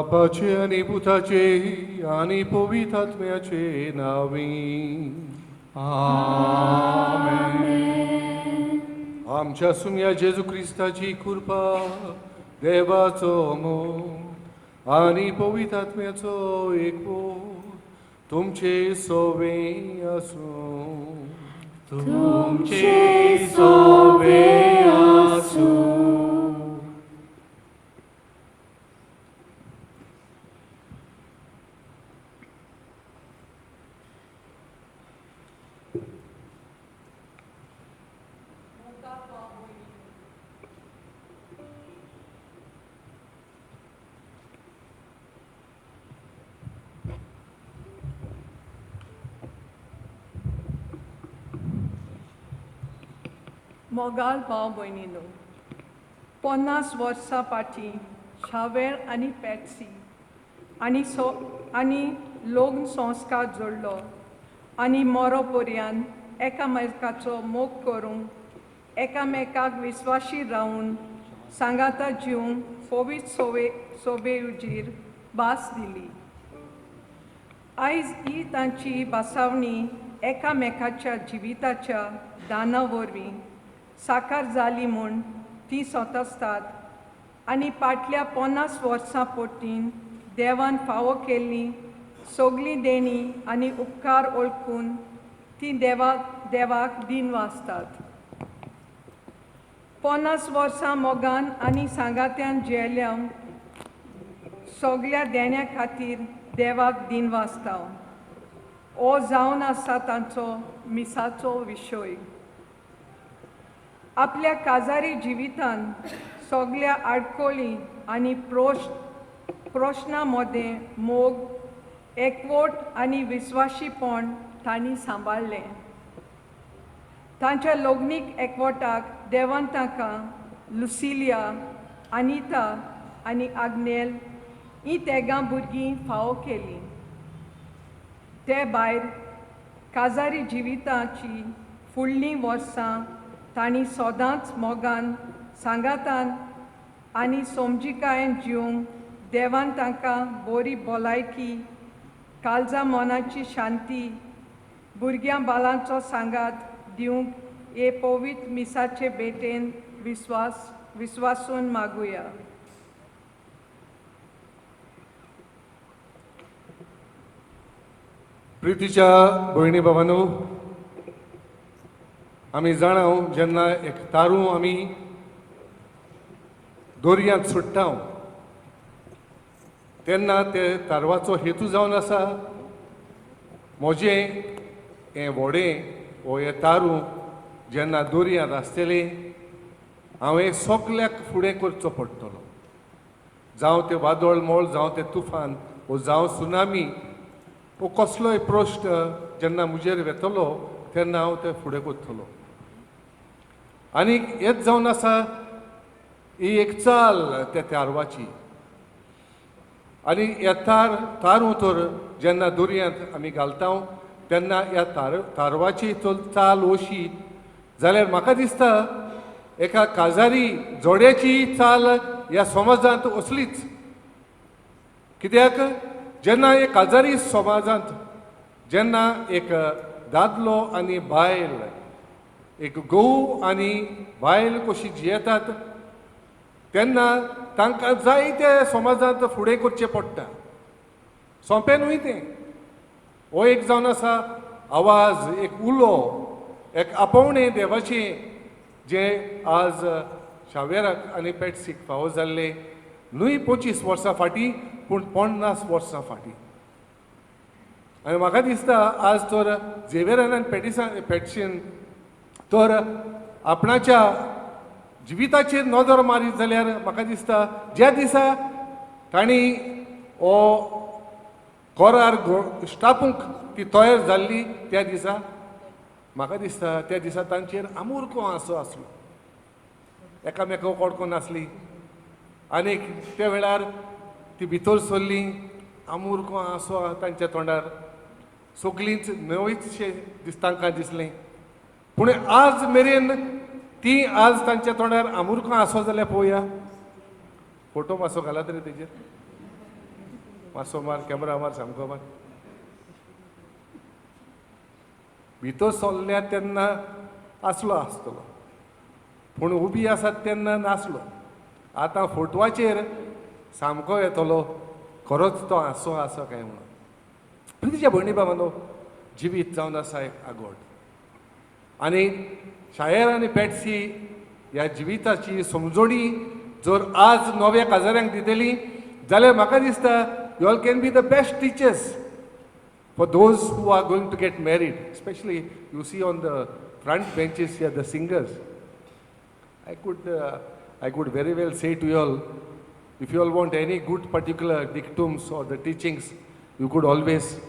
बापाचे आनी पुताचे आनी पवित्र आत्म्याचे नांवी. आमेन. आमच्या सुम्या जेजू क्रिस्ताची कृपा, देवाचो मोग आनी पवित्र आत्म्याचो एकवट तुमचे सोवे आसूं. तुमचे सोवे आसूं. मोगाल भाव भयणीनो, 50 वर्सां फाटीं शावेर आनी पॅट्सी आनी सो आनी लग्न संस्कार जोडलो आनी मोरो पर्यंत एकामेकाचो मोग करूंक, एकामेकाक विस्वाशी रावून सांगाता जिवंक पवित्र सोवे सोबेउजीर भास दिली. आयज ही तांची भासावणी एकामेकाच्या जिविताच्या दाना वरवीं साकार जाली म्हूण ती सोंतसतात आनी फाटल्या 50 वर्सां पोटीन देवान फावो केल्ली सगळीं देणी आनी उपकार वळखून ती देवाक दिन वाचतात. 50 वर्सां मोगान आनी सांगात्यान जियेल्या सगल्या देण्या खातीर देवाक दिन वाचता. हो जावन आसा तांचो मिसाचो विशय. आपल्या काजारी जिवितान सगल्या आडकोळी आनी प्रश्ना मदें मोग, एकवट आनी विस्वाशीपण तांणी सांबाळ्ळें. तांच्या लग्नीक एकवटाक देवान तांकां लुसिलिया, अनिता आनी आग्नेल ही तेगां भुरगीं फावो केलीं. ते भायर काजारी जिविताची फुडलीं वर्सां तांणी सदांच मोगान, सांगातान आनी समजिकायेन जिवंक देवान तांकां बरी भलायकी, काळजा मनाची शांती, भुरग्यां बालांचो सांगात दिवंक हे पवित्र मिसाचे भेटेन विस्वासून मागुया. प्रितीच्या भयणी बाबांनो, आमी जाणा जेन्ना एक तारू आमी दोरयांत सोडटा तेन्ना ते तारवाचो हेतू जावन आसा म्हजें हें व्हडें वो हें तारू जेन्ना दोरयांत आसतलें हांवें सगल्याक फुडें करचो पडटलो. जावं तें वादळ मोळ, जावं तें तुफान वो जावं सुनामी वो कसलोय प्रश्न जेन्ना म्हजेर वेतलो तेन्ना हांव तें फुडें करतलो. आनीक हेच जावन आसा ही एक चाल त्या तारवाची. आनी ह्या तारूं तर जेन्ना दर्यांत आमी घालता तेन्ना ह्या तारवाची चाल अशी जाल्यार म्हाका दिसता एका काजारी जोड्याची चाल ह्या समाजांत असलीच. कित्याक जेन्ना एक काजारी समाजांत जेन्ना एक दादलो आनी बायल, एक घोव आनी बायल कशी जियेतात तेन्ना तांकां जायते समाजांत फुडें करचें पडटा. सोंपें न्हय तें. हो एक जावन आसा आवाज, एक उलो, एक आपोवणें देवाचें जें आज शावेराक आनी पेटसीक फावो जाल्लें न्हय 25 वर्सां फाटीं पूण 50 वर्सां फाटीं. आनी म्हाका दिसता आज तर झेवियरान आनी पेटशीन तर आपणाच्या जिविताचेर नदर मारीत जाल्यार म्हाका दिसता ज्या दिसा तांणी हो करार स्थापूंक ती तयार जाल्ली त्या दिसा म्हाका दिसता त्या दिसा तांचेर आमुरको आसो आसलो, एकामेका कडको नासली. आनीक त्या वेळार ती भितर सरली, आमुरको आसो तांच्या तोंडार, सगळींच नवीचशें तांकां दिसलें. पूण आज मेरेन ती आज तांच्या तोंडार आमुरको आसो जाल्यार पळोवया, फोटो मातसो घालात रे तेजेर, मातसो मार, कॅमरा मार, सामको मार. भितर सरल्या तेन्ना आसलो आसतलो, पूण उबी आसात तेन्ना नासलो. आतां फोटवाचेर सामको येतलो खरोच तो आसो आसा काय म्हणून. प्रितीच्या भयणी बाबांनो, जिवीत जावन आसा एक आगोड. आनी शायर आनी पेटसी ह्या जिविताची समजणी जर आज नव्या काजाऱ्यांक दितली जाल्यार म्हाका दिसता you all can be the best teachers for those who are going to get married. Especially you see on the front benches here the singers. I could very well say to you all, if you all want any good particular dictums or the teachings, you could always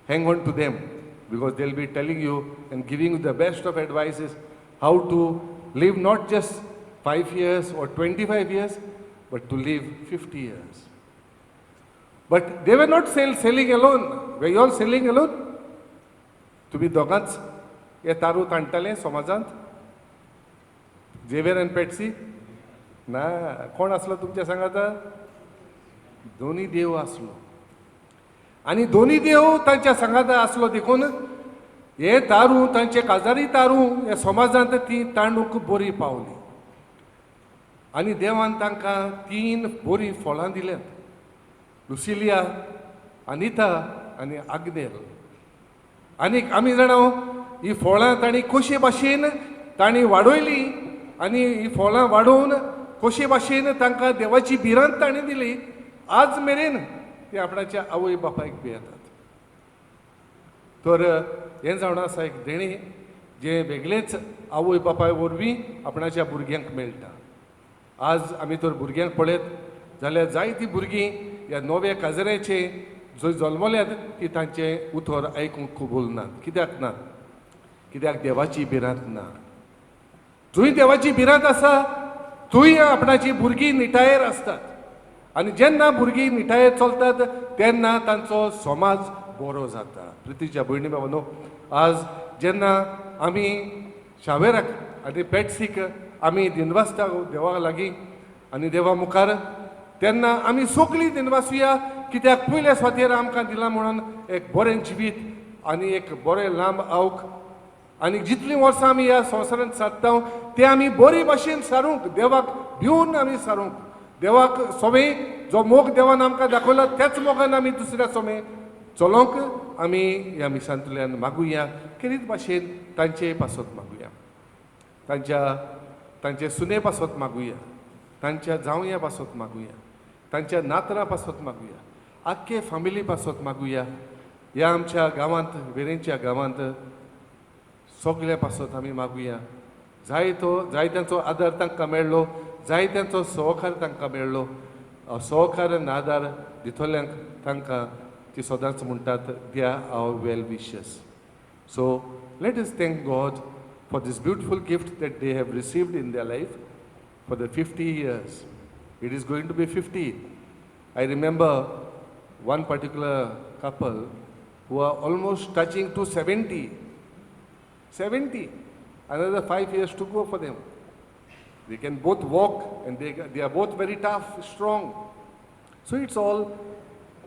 hang on to them, because they'll be telling you and giving you the best of advices how to live not just 5 years or 25 years, but to live 50 years. But they were not sailing alone. Were you all sailing alone? तुमी दोगांच हे तारू ताणटाले समाजांत, Xavier आनी पेटसी? ना, कोण आसलो तुमच्या सांगाता? दोनी देव आसलो. आनी दोनी देव तांच्या सांगाता आसलो देखून हे तारू, तांचे काजारी तारू ह्या समाजांत ती तांडूक बरी पावली. आनी देवान तांकां 3 बरीं फळां दिल्यात, लुसिलिया, अनिता आनी आग्नेल. आनीक आमी जाणा ही फळां तांणी कशे भाशेन तांणी वाडयली आनी ही फळां वाडोवन कशे भाशेन तांकां देवाची भिरांत तांणी दिली. आज मेरेन ती आपणाच्या आवय बापायक भियेतात. तर हें जावन आसा एक देणें जें वेगळेंच आवय बापाय वरवीं आपणाच्या भुरग्यांक मेळटा. आज आमी तर भुरग्यांक पळयत जाल्यार जायतीं भुरगीं ह्या नव्या काजऱ्याचे जंय जल्मल्यात ती तांचें उतर आयकूंक कबूल नात. कित्याक ना? कित्याक देवाची भिरांत ना. जंय देवाची भिरांत आसा थंय आपणाची भुरगीं निटायेर आसतात. आनी जेन्ना भुरगीं निटायेर चलतात तेन्ना तांचो समाज बरो जाता. प्रितीच्या भयणी बाबांनो, आज जेन्ना आमी शावेराक आनी पेटसीक आमी दिनवासता देवा लागीं आनी देवा मुखार, तेन्ना आमी सगळीं दिनवासुया, कित्याक पयल्या सुवातेर आमकां दिलां म्हणून एक बरें जिवीत आनी एक बरें लांब आवक. आनी जितलीं वर्सां आमी ह्या संवसारांत सारता ते आमी बरे भाशेन सारूंक, देवाक भिवन आमी सारूंक, देवाक सोमें जो मोग देवान आमकां दाखयला त्याच मोगान आमी दुसऱ्या सोमें चलोवंक आमी ह्या मिसांतल्यान मागुया. खेरीत भाशेन तांचे पासत मागुया, तांचे सुने पासत मागुया, तांच्या जावया पासत मागुया, तांच्या नातरां पासत मागुया, आख्खे फामिली पासत मागुया. ह्या आमच्या गांवांत, वेरेंच्या गांवांत सगल्या पासत आमी मागुया. जायत्यांचो आदार तांकां मेळ्ळो, जायत्यांचो सहकार तांकां मेळ्ळो. सहकार आनी आदार दितल्यांक तांकां ती सदांच म्हणटात, they are our well wishers. So let us thank God for this beautiful gift that they have received in their life for the 50 years. It is going to be 50. I remember One particular couple who are almost touching to 70. 70. Another 5 years to go for them. They can both walk and they are both very tough, strong. So it's all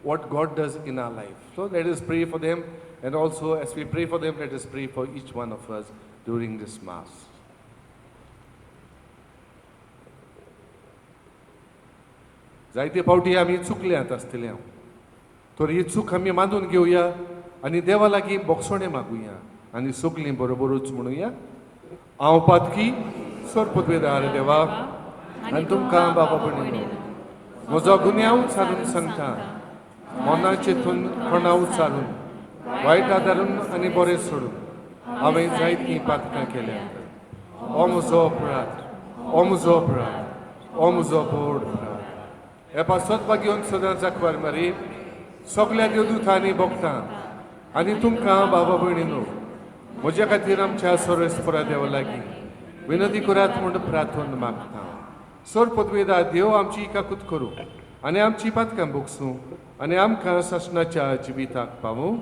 what God does in our life. So let us pray for them, and also as we pray for them, let us pray for each one of us during this Mass. जायते फावटी आमी चुकल्यात आसतले हांव, तर ही चूक आमी मानून घेवया आनी देवा लागीं बोगसणें मागुया आनी सगलीं बरोबरूच म्हणुया, हांव पातकी. सोरपदवेदार देवा आनी तुमकां बाबा भयणीनो म्हजो गुन्यांव सारून सांगता. मना चिंतून, तोंडा उच्चारून, वायट आदारून आनी बरें सोडून हांवें जायतीं पातकां केल्यात. हो म्हजो अपराध, हो म्हजो अपराध, हो म्हजो व्हड अपराध. हे पासत भाग्यवंत सदांच आंकवार मारी, सगल्या देवदूतांनी भोगता आनी तुमकां बाबा भयणीनो म्हज्या खातीर आमच्या सर्वेस्परा देवा लागीं विनंती करात म्हूण प्रार्थना मागता. सोर पदवेदा देव आमची काकूत करूं आनी आमची पातकां भोगसूं आनी आमकां सासणाच्या जिविताक पावूं.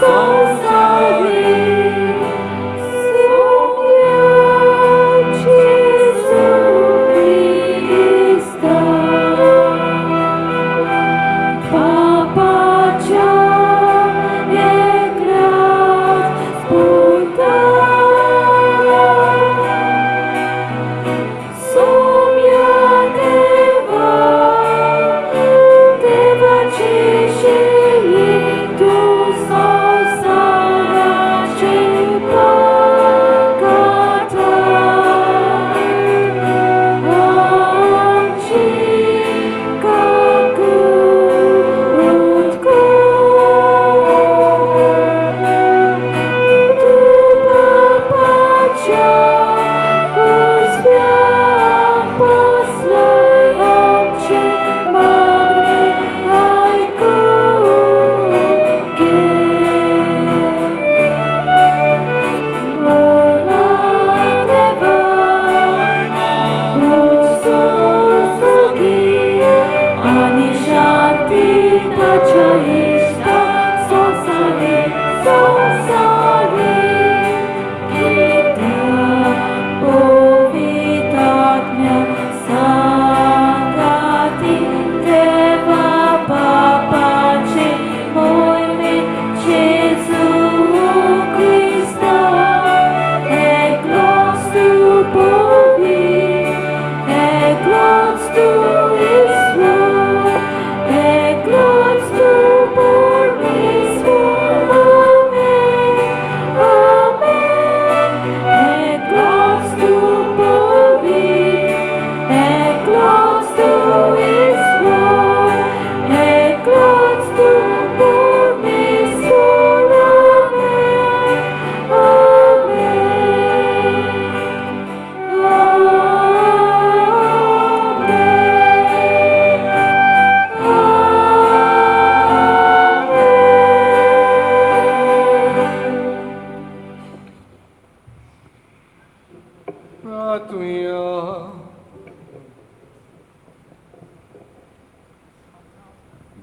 So sorry.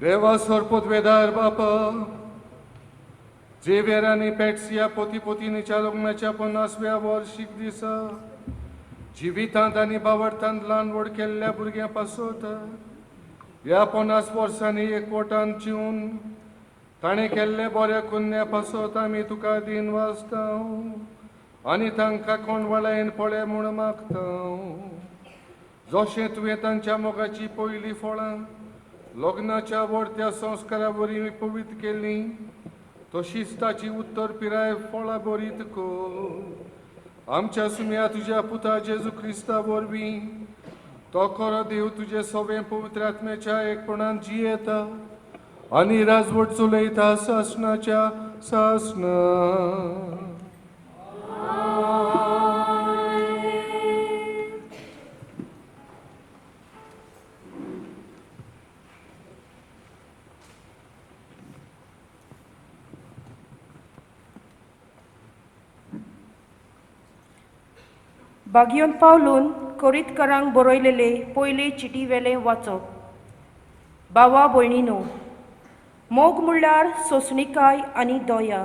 देवा सोरपोत वेदार बापा झेवियर आनी पेट्सिया पोती पोतीनीच्या लग्नाच्या 50व्या वर्शीक दिसा जिवितांत आनी बावडतांत ल्हान व्हड केल्ल्या भुरग्यां पासत ह्या 50 वर्सांनी एकवटान जिवन ताणें केल्ले बऱ्या कुन्न्या पासत आमी तुका दीन वाचता आनी तांकां कोण वळायन पळय म्हूण मागता. जशें तुवें तांच्या मोगाची पयलीं फळां लग्नाच्या व्हडत्या संस्कारा वरवीं पवित्र केल्लीं, तशीच ताची उत्तर पिराय फळां बरीत कर. आमच्या सुम्या तुज्या पुता जेजू क्रिस्ता वरवीं, तो खरो देव तुजे सवें पवित्र आत्म्याच्या एकपणान जियेता आनी राजवट चलयता सासणाच्या सासणा. बागियोन पावलून कोरीतकरांक बरयलेले पयले चिटी वेलें वाचप. बावा भयणीनो, मोग म्हणल्यार सोंसणिकाय आनी दया.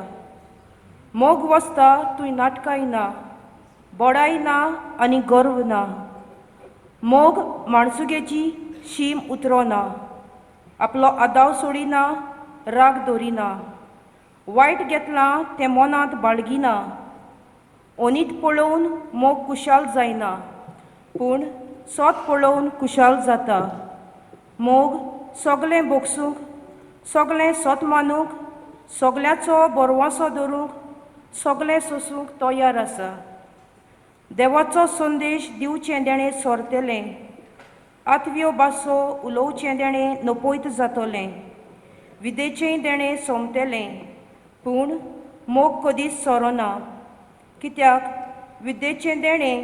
मोग वसता थंय नाटकाय ना, बडाय ना आनी गर्व ना. मोग माणसुगेची शीम उतरना, आपलो आदाव सोडिना, राग दवरिना, वायट घेतलां तें मनांत बाळगिना. ओनीत पळोवन मोग कुशाल जायना, पूण सोत पळोवन कुशाल जाता. मोग सगळें भोगसूंक, सगळें सोत मानूंक, सगळ्याचो बरवासो धरूंक, सगळें सोसूंक तयार आसा. देवाचो संदेश दिवचें देणें सोरतलें, आतव्यो भासो उलोवचें देणें नपयत जातलें, विदेचेंय देणें सोंपतलें, पूण मोग कदीच सोरोना. कित्याक विद्येचें देणें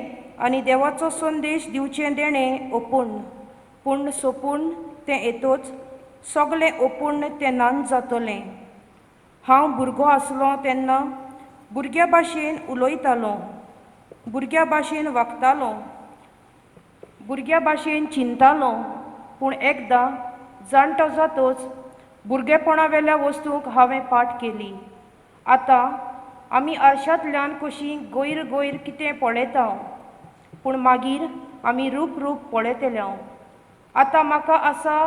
आनी देवाचो संदेश दिवचें देणें ओपूर्ण, पूण सोपूर्ण तें येतोच सगळें ओपूर्ण तें नान जातलें. हांव भुरगो आसलो तेन्ना भुरग्या भाशेन उलयतालो, भुरग्या भाशेन वागतालो, भुरग्या भाशेन चिंतालो, पूण एकदां जाणटो जातोच भुरगेपणा वेल्या वस्तूंक हांवें पाठ केली. आतां आमी आरशांतल्यान कशी गैर गैर कितें पळयता, पूण मागीर आमी रूप रूप पळयतले. आतां म्हाका आसा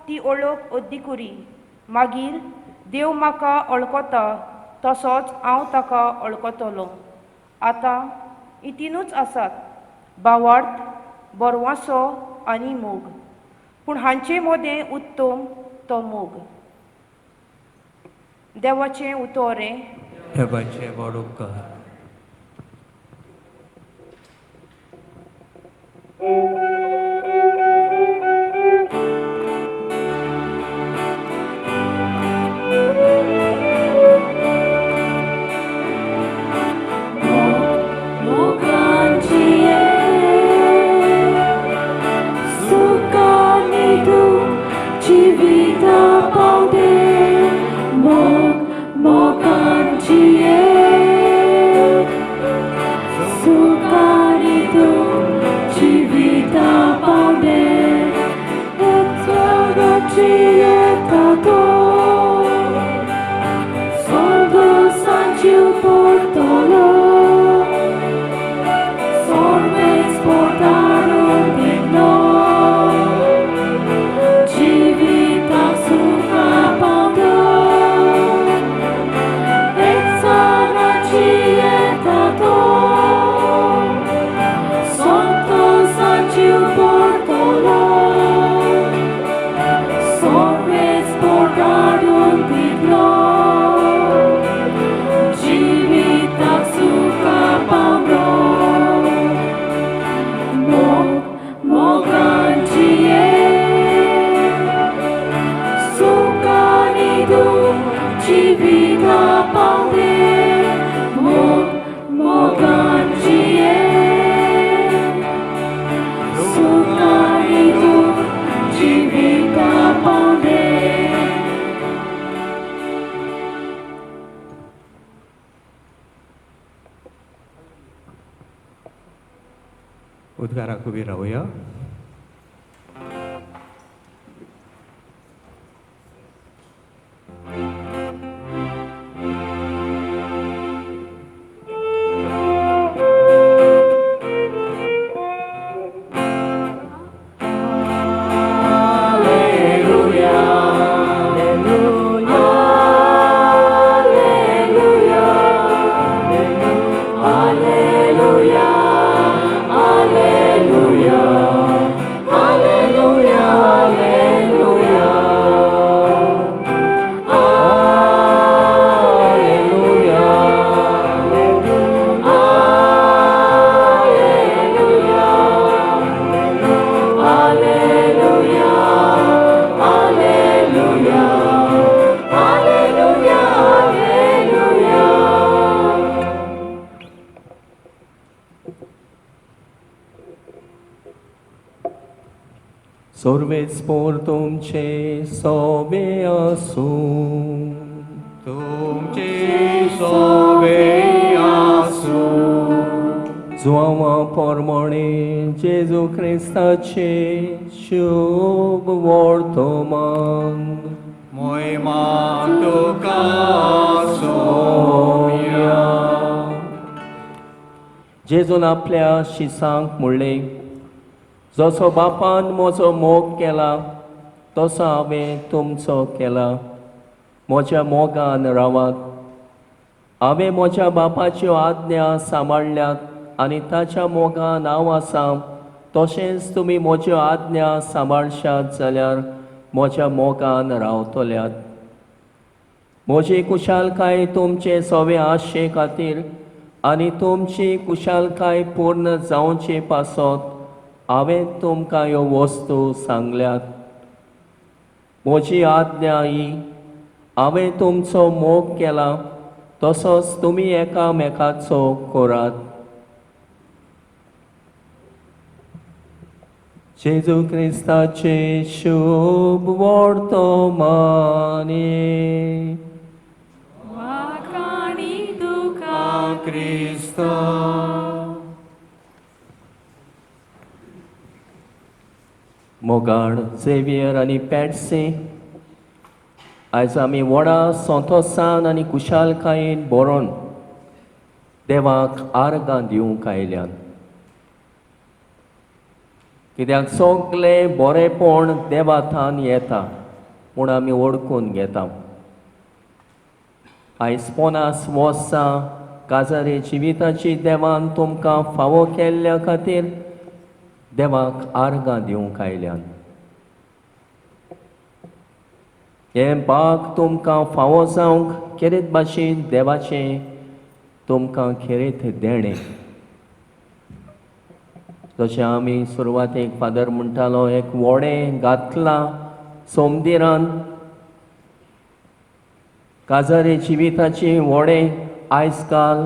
ती ओळख अद्दिकुरी, मागीर देव म्हाका वळखता तसोच हांव ताका वळखतलो. आतां इतिनूच आसात, भावार्थ, बरवासो आनी मोग, पूण हांचे मदें उत्तम तो मोग. देवाचें उतोरें. देवाचें व्हड उपकार. उद्गाराक उबी रावया. सर्वेस्पोर तुमचे सोबे आसूं. तुमचे सोबे आसूं. जुआंवा पोरमोणे जेजू क्रिस्ताचे शुभ वर्तमान. मोहिमा तुका सोम्या. जेजून आपल्या शिसांक म्हणलें, जसो बापान म्हजो मोग केला तसो हांवें तुमचो केला. म्हज्या मोगान रावात. हांवें म्हज्या बापाच्यो आज्ञा सांबाळ्ळ्यात आनी ताच्या मोगान हांव आसा. तशेंच तुमी म्हज्यो आज्ञा सांबाळशात जाल्यार म्हज्या मोगान रावतल्यात. म्हजी कुशालकाय तुमचे सवे आशे खातीर आनी तुमची कुशालकाय पूर्ण जावचे पासत हांवें तुमकां ह्यो वस्तू सांगल्यात. म्हजी आज्ञा ही, हांवें तुमचो मोग केला तसोच तुमी एकामेकाचो करात. जेजू क्रिस्ताचे शुभ वर्तमाने. वाखाणी तुका क्रिस्ता. मोगाळ झेवियर आनी पॅट्सी, आयज आमी व्हडा संतोसान आनी कुशालकायेन बरोवन देवाक आर्गां दिवंक आयल्यात. कित्याक सगलें बरेंपण देवा थावन येता म्हूण आमी वळखून घेता. आयज 50 वर्सां काजारी जिविताची देवान तुमकां फावो केल्ल्या खातीर देवाक आर्गां दिवंक आयल्यात. हें बाग तुमकां फावो जावंक खेरीत भाशेन देवाचें तुमकां खेरीत देणें. जशें आमी सुरवातेक फादर म्हणटालो, एक व्हडें घातलां सोमदिरान, काजारी जिविताचें व्हडें आयज काल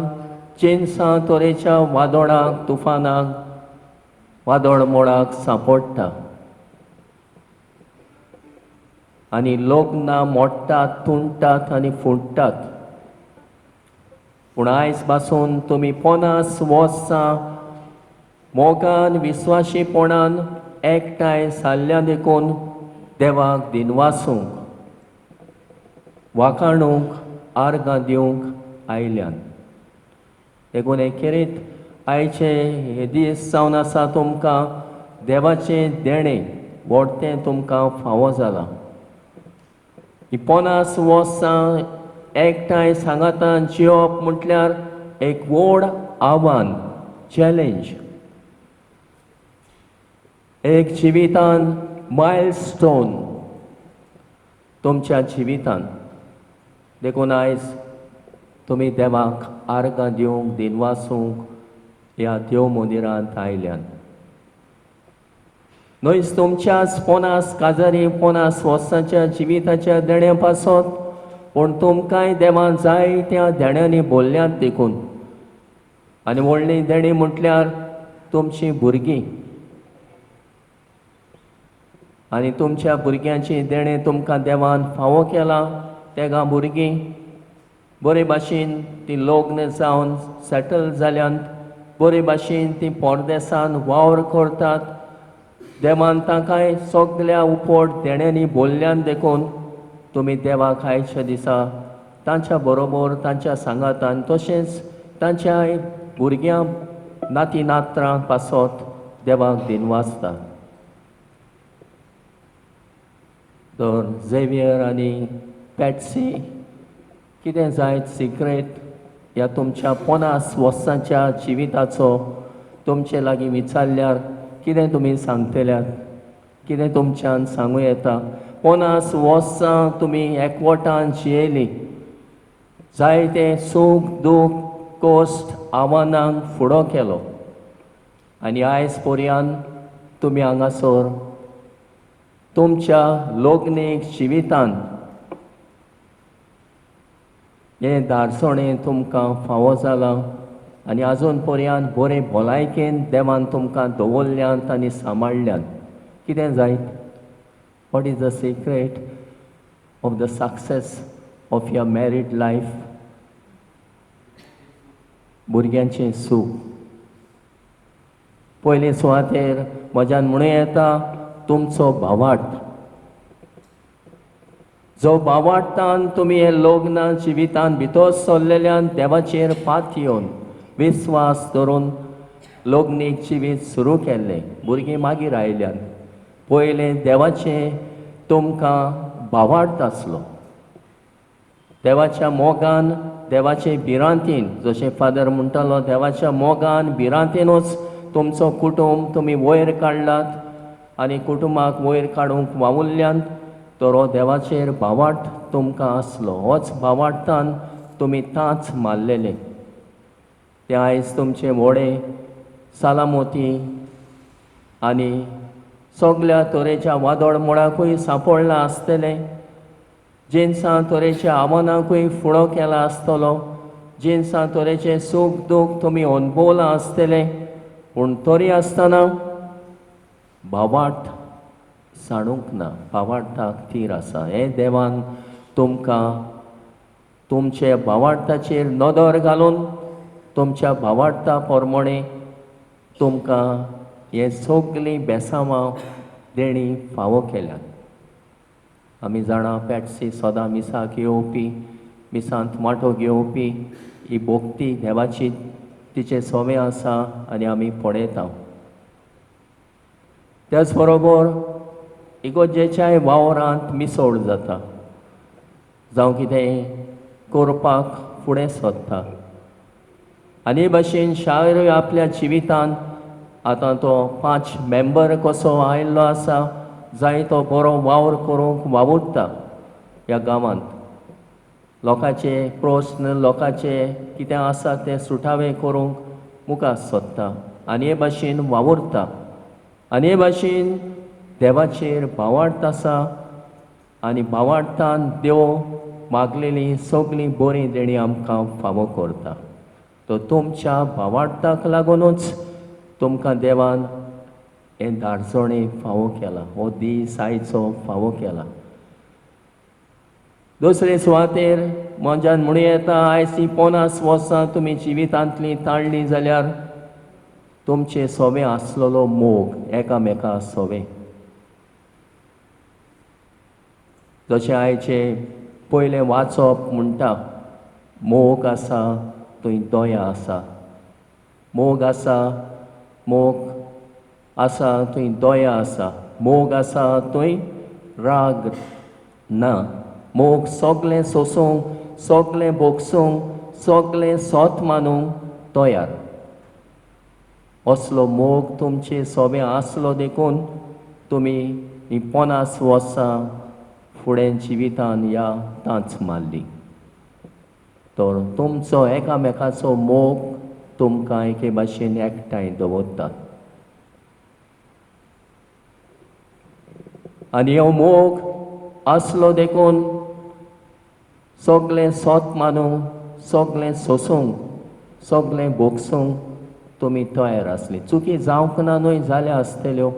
चेन्सां तरेच्या वादोळाक, तुफानाक, वादळ मोडाक सांपडटा आनी लग्नां मोडटात, तुंडटात आनी फुट्टात. पूण आयज पासून तुमी 50 वर्सां मोगान विस्वाशीपणान एकठांय सारल्या देखून देवाक दिनवासूंक, वाखाणूंक, आर्गां दिवंक आयल्यान. देखून हे खेरीत आयचे हे दीस जावन आसा तुमकां देवाचें देणें व्हडतें तुमकां फावो जालां. ही 50 वर्सां एकठांय सांगातान जियोवप म्हटल्यार एक व्हड आव्हान, चॅलेंज, एक जिवितान मायलस्टोन तुमच्या जिवितान. देखून आयज तुमी देवाक आर्गां दिवंक, दिनवासूंक ह्या देव मंदिरांत आयल्यात. न्हयच तुमच्याच 50 काजारी 50 वर्सांच्या जिविताच्या देण्या पासत, पूण तुमकांय देवान जाय त्या देण्यांनी बोल्ल्यात देखून. आनी व्हडलीं देणीं म्हटल्यार तुमचीं भुरगीं आनी तुमच्या भुरग्यांचीं देणें तुमकां देवान फावो केलां. तेगां भुरगीं बरे भाशेन तीं लग्न जावन सेटल जाल्यान, बरे भाशेन तीं परदेसान वावर करतात. देवान तांकांय सगल्या उपट देण्यांनी बोल्ल्यान देखून तुमी देवाक आयच्या दिसा तांच्या बरोबर, तांच्या सांगातान, तशेंच तांच्या भुरग्यां नाती नात्रां पासत देवाक दिनवासता. तर झेवियर आनी पॅट्सी, कितें जायत सिक्रेट ह्या तुमच्या 50 वर्सांच्या जिविताचो तुमचे लागीं विचारल्यार कितें तुमी सांगतल्यात, कितें तुमच्यान सांगूं येता? 50 वर्सां तुमी एकवटान जियेलीं, जायते सूख दूख कश्ट आव्हानांक फुडो केलो आनी आयज पर्यंत तुमी हांगासर तुमच्या लग्नीक जिवितान हें दारसणें तुमकां फावो जालां आनी आजून पर्यंत बरें भलायकेन देवान तुमकां दवरल्यात आनी सांबाळ्ळ्यात. कितें जायत? What is the secret of the success of your married life? भुरग्यांचें सूख. पयले सुवातेर म्हज्यान म्हणूं येता तुमचो भावार्थ. जो भावार्थान तुमी हे लग्न जिवितान भितर सरलेल्यान देवाचेर पात येवन विस्वास धरून लग्नीक जिवीत सुरू केल्लें. भुरगीं मागीर आयल्यान पयलें देवाचें तुमकां भावार्थ आसलो. देवाच्या मोगान, देवाचे भिरांतीन, जशें फादर म्हणटालो, देवाच्या मोगान भिरांतीनूच तुमचो कुटुंब तुमी वयर काडलात आनी कुटुंबाक वयर काडूंक वावुरल्यान. तर हो देवाचेर भावार्थ तुमकां आसलो. होच भावार्थान तुमी तांच मारलेले. ते आयज तुमचें व्हडें सालामोती आनी सगल्या तरेच्या वादळ मोडाकूय सांपडलां आसतलें, जिनसां तरेच्या आव्हानांकूय फुडो केला आसतलो, जिनसां तरेचें सूख दूख तुमी अणभवलां आसतलें. पूण तरी आसतना भावार्थ सांडूंक ना, भावार्थाक थीर आसा. हें देवान तुमकां तुमचे भावार्थाचेर नदर घालून तुमच्या भावार्था प्रमाणे तुमकां हे सगळीं बेसांवां देणी फावो केल्यात. आमी जाणा पॅट्सी सदां मिसाक येवपी, मिसांत वांटो घेवपी, ही भोक्ती देवाची तिचें सोवें आसा आनी आमी पळयता. त्याच बरोबर इगोर्जेच्याय वावरांत मिसळ जाता, जावं कितें करपाक फुडें सरता. आनी हे भाशेन शाहरूय आपल्या जिवितांत आतां तो 5 मेंबर कसो आयिल्लो आसा, जाय तो बरो वावर करूंक वावुरता. ह्या गांवांत लोकांचे प्रस्न, लोकांचे कितें आसा तें सुटावे करूंक मुखार सोदता आनी हे भाशेन वावुरता. आनी हे भाशेन देवाचेर भावार्थ आसा आनी भावार्थान देव मागलेली सगळीं बरीं देणीं आमकां फावो करता. तो तुमच्या भावार्थाक लागुनूच तुमकां देवान हें धाडसणें फावो केला, हो दीस आयचो फावो केला. दुसरे सुवातेर म्हज्यान म्हणूं येता आयज हीं 50 वर्सां तुमी जिवितांतलीं ताणलीं जाल्यार तुमचे सोवें आसलेलो मोग एकामेका सोवें, जशें आयचें पयलें वाचप म्हणटा, मोग आसा थंय दया आसा, मोग आसा, मोग आसा थंय दया आसा, मोग आसा थंय राग ना. मोग सगळें सोसूंक, सगळें भोगसूंक, सगळें सोत मानूंक तयार. असलो मोग तुमचे सोबें आसलो देखून तुमी हीं 50 वर्सां फुडें जिवितान ह्या तांच मारली. तर तुमचो एकामेकाचो मोग तुमकां एके भाशेन एकठांय दवरता आनी हो मोग आसलो देखून सगळें सोत मानूंक, सगळें सोसूंक, सगळें भोगसूंक तुमी तयार आसली. चुकी जावंक ना न्हय, जाल्या आसतल्यो.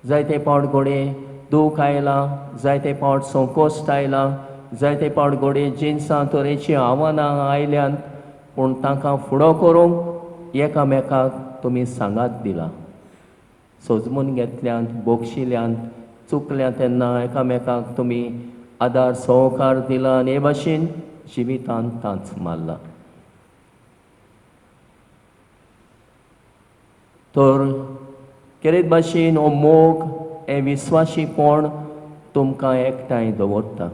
जायते पावट घडये दूख आयलां, जायते पावट संकोश्ट आयलां, जायते पावट घडये जिनसां तरेचीं आव्हानां आयल्यांत, पूण तांकां फुडो करूंक एकामेकाक तुमी सांगात दिला. सोजमून घेतल्यांत, बोगशिल्यांत, चुकल्या तेन्ना एकामेकाक तुमी आदार सहकार दिला आनी हे भाशेन जिवितांत तांच मारला. तर केरीत भाशेन हो मोग, हें विस्वाशीपण तुमकां एकठांय दवरता.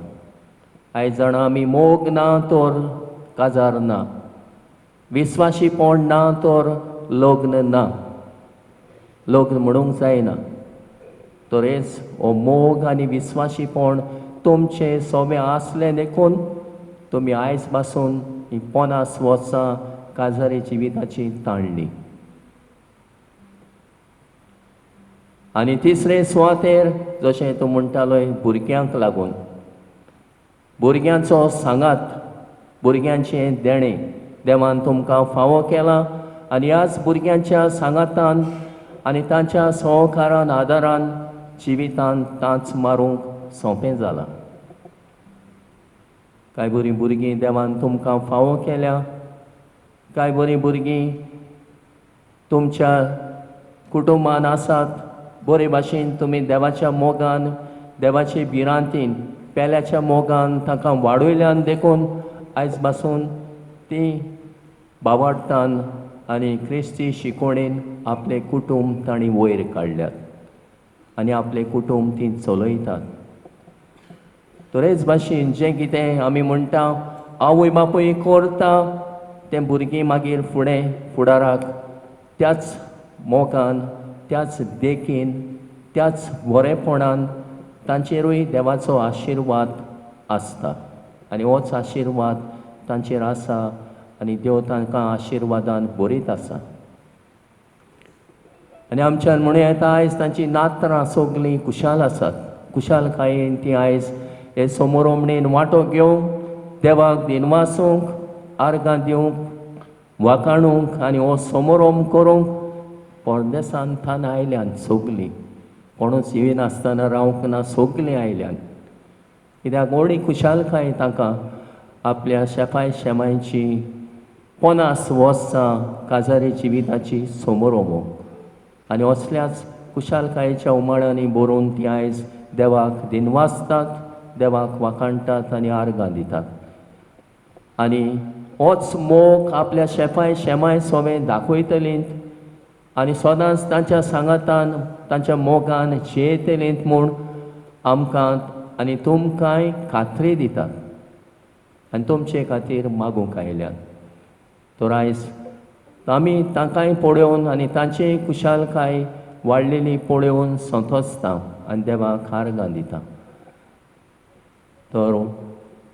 आयज जाणा आमी मोग ना तर काजार ना, विस्वाशीपण ना तर लग्न ना, लग्न म्हणूंक जायना. तरेच हो मोग आनी विस्वाशीपण तुमचें सोबें आसलें देखून तुमी आयज पासून ही 50 वर्सां काजारी जिविताची ताणली. आनी तिसरे सुवातेर जशें तूं म्हणटालोय भुरग्यांक लागून, भुरग्यांचो सांगात, भुरग्यांचें देणें देवान तुमकां फावो केलां आनी ह्याच भुरग्यांच्या सांगातान आनी तांच्या सहकारान आदारान जिवितांत तांच मारूंक सोंपें जालां. कांय बरीं भुरगीं देवान तुमकां फावो केल्या, कांय बरीं भुरगीं तुमच्या कुटुंबान आसात. बरे भाशेन तुमी देवाच्या मोगान, देवाचे भिरांतीन, पेल्याच्या मोगान तांकां वाडयल्यान देखून आयज पासून ती बावाडटान आनी क्रिस्ती शिकोवणेन आपलें कुटूंब तांणी वयर काडल्यात आनी आपलें कुटूंब ती चलयतात. तरेच भाशेन जें कितें आमी म्हणटा आवय बापूय करता तें भुरगीं मागीर फुडें फुडाराक त्याच मोगान, त्याच देखीन, त्याच बरेपणान तांचेरूय देवाचो आशिर्वाद आसता आनी होच आशिर्वाद तांचेर आसा आनी देव तांकां आशिर्वादान बरीत आसा. आनी आमच्यान म्हणूं येता आयज तांची नात्रां सगलीं खुशाल आसात. खुशालकायेन ती आयज हे समोरोमणेन वांटो घेवंक, देवाक दिनवासूंक, आर्गां दिवंक, वाकाणूंक आनी हो समोरोम करूंक परदेसान थान आयल्यान सगलीं. कोणूच येयनासतना रावंक ना, सगलीं आयल्यान. कित्याक व्हडली खुशालकाय तांकां आपल्या शेपाय शेमायची 50 वर्सां काजारी जिविताची समोरोमो आनी असल्याच खुशालकायेच्या उमाळ्यांनी बरोवन ती आयज देवाक दिनवासतात, देवाक वाखाणटात आनी आर्गां दितात. आनी होच मोग आपल्या शेपाय शेमाय सोवें दाखयतलीं आनी सदांच तांच्या सांगातान, तांच्या मोगान जियेतलीं म्हूण आमकां आनी तुमकांय खात्री दितात आनी तुमचे खातीर मागूंक आयल्यात. तर आयज आमी तांकांय पळोवन आनी तांची खुशालकाय वाडलेली पळोवन संतोसता आनी देवाक आर्गां दिता. तर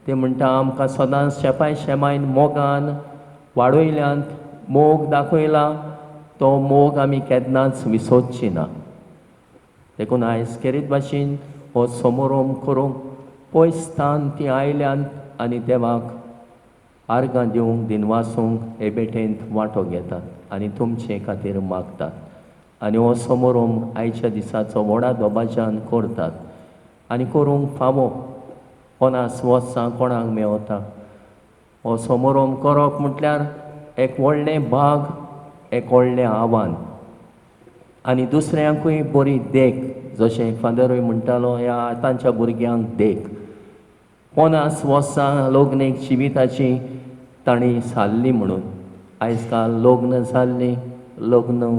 ते म्हणटा आमकां सदांच शेपाय शेमायन मोगान वाडयल्यान, मोग दाखयला, तो मोग आमी केन्नाच विसरची ना. देखून आयज खेरीत भाशेन हो समोरोम करूंक पयस स्थान ती आयल्यान आनी देवाक आर्गां दिवंक, दिनवासूंक हे भेटेंत वांटो घेतात आनी तुमचे खातीर मागतात आनी हो समोरोम आयच्या दिसाचो व्हडा दबाज्यान करतात आनी करूंक फावो. 50 वर्सां कोणाक मेवता हो समोरोम करप म्हटल्यार एक व्हडलें भाग, एक व्हडलें आव्हान आनी दुसऱ्यांकूय बरी देख. जशें फादरूय म्हणटालो ह्या आतांच्या भुरग्यांक देख. 50 वर्सां लग्नीक जिविताची तांणी सारली म्हणून आयज काल लग्न जाल्लीं, लग्न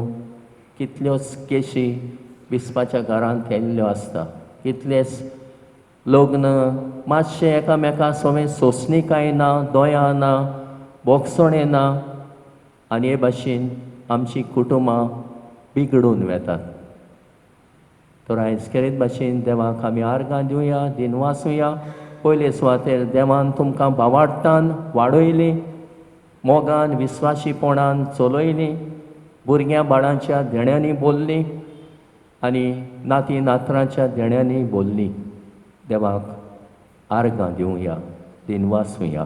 कितल्योच केशी विस्पाच्या घरांत केल्ल्यो आसता. कितलेच लग्न मातशें एकामेका सवें सोंसणीकाय ना, दया ना, बोगसणें ना आनी हे भाशेन आमची कुटुंबां बिगडून वेतात. तर आयज खेरीत भाशेन देवाक आमी आर्गां दिवया, दिनवासुया. पयले सुवातेर देवान तुमकां भावार्थान वाडयली, मोगान विस्वाशीपणान चलयली, भुरग्यां बाळांच्या देण्यांनी बोल्ली आनी नाती नातरांच्या देण्यांनी बोल्ली. देवाक आर्गां दिवया, दिनवासुया.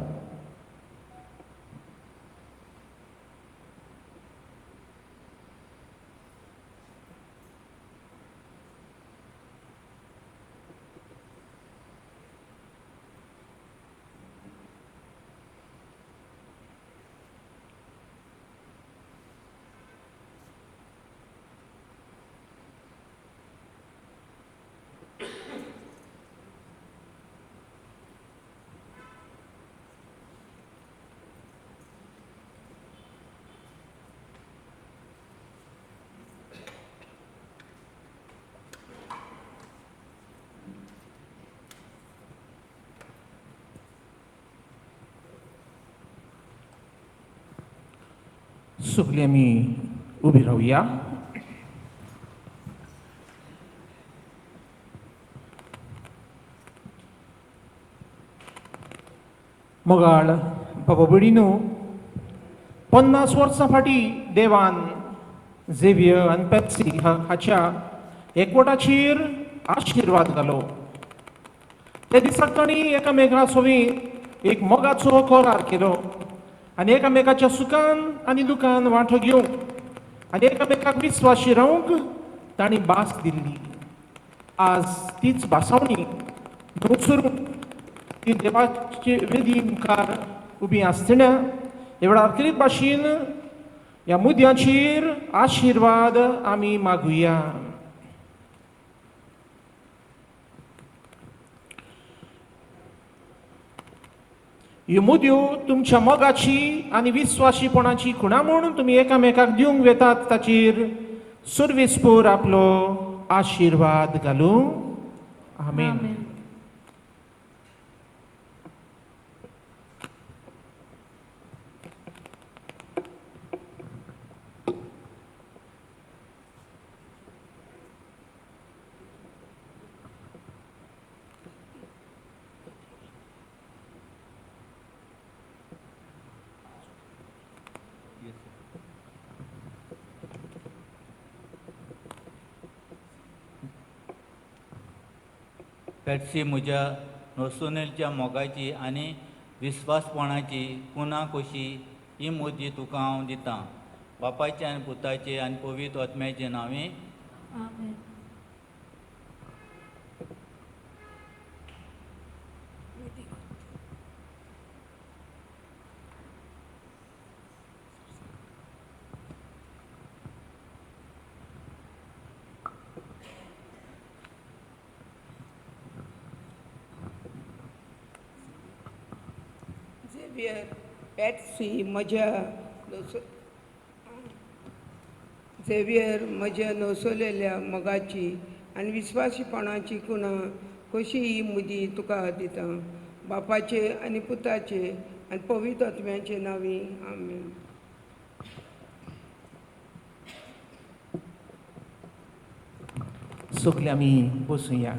सगळीं आमी उबी रावया. मोगाळ बाबा भयणीनो, 50 वर्सां फाटीं देवान झेवियर आनी पेप्सी हाच्या एकवटाचेर आशिर्वाद घालो. त्या दिसाक तांणी एकामेका सोवी एक मोगाचो करार केलो आनी एकामेकाच्या सुखान आनी दुखान वांटो घेवंक आनी एकामेकाक विस्वाशी रावंक तांणी भास दिल्ली. आज तीच भासावणी नवसरून ती देवाचे वेदी मुखार उबी आसतना ह्या वेळार खेरीत भाशेन ह्या मुद्यांचेर आशिर्वाद आमी मागुया. ह्यो मुद्यो तुमच्या मोगाची आनी विस्वाशीपणाची खुणा म्हणून तुमी एकामेकाक दिवंक वेतात ताचेर सर्वेस्पोर आपलो आशिर्वाद घालूं. आमेन. पेटसी म्हज्या नोसुनेलच्या मोगाची आनी विस्वासपणाची कुना कशी ही मुदी तुका हांव दितां, बापायचे आनी पुताचे आनी पवित्र आत्म्याचे नांवी. झेवियर पॅट्सी म्हज्या झेवियर म्हज्या नवसोलेल्या मोगाची आनी विस्वासीपणाची कुणा कशी ही मुदी तुका दिता, बापाचे आनी पुताचे आनी पवित्र आत्म्याचे नांवी. आमेन. सगळे आमी बसुया.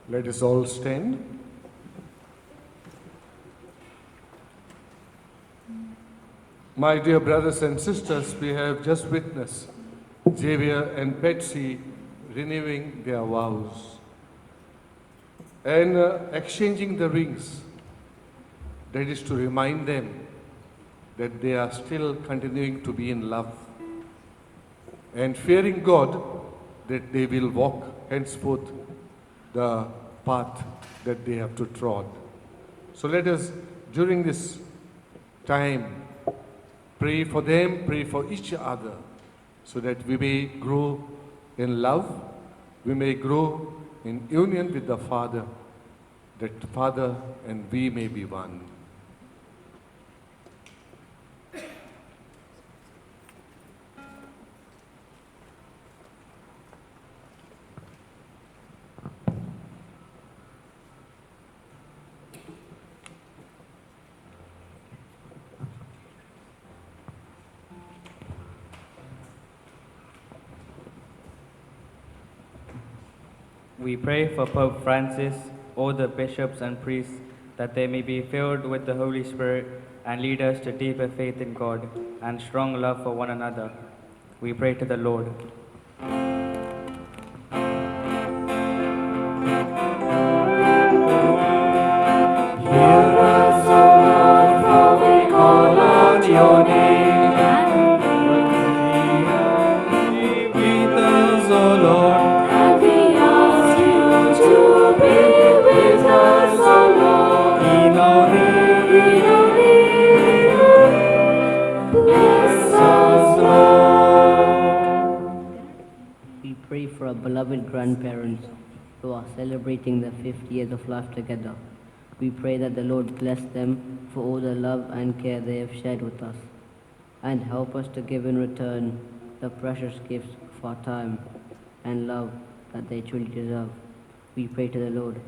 Let us all stand. My dear brothers and sisters, we have just witnessed Xavier and Patsy renewing their vows and exchanging the rings. That is to remind them that they are still continuing to be in love and fearing God that they will walk henceforth the path that they have to trod. So let us, during this time, pray for them, pray for each other, so that we may grow In love, we may grow in union with the Father, that Father and we may be one. We pray for Pope Francis, all the bishops and priests, that they may be filled with the Holy Spirit and lead us to deeper faith in God and strong love for one another. We pray to the Lord. Hear us, O Lord, for we call on your name. Be with us, O Lord. And we ask you to be with us, O Lord. In our need, In our need, bless us, Lord. We pray for our beloved grandparents who are celebrating their 50 years of life together. We pray that the Lord bless them for all the love and care they have shared with us, and help us to give in return the precious gifts of our time and love that they truly deserve. We pray to the Lord.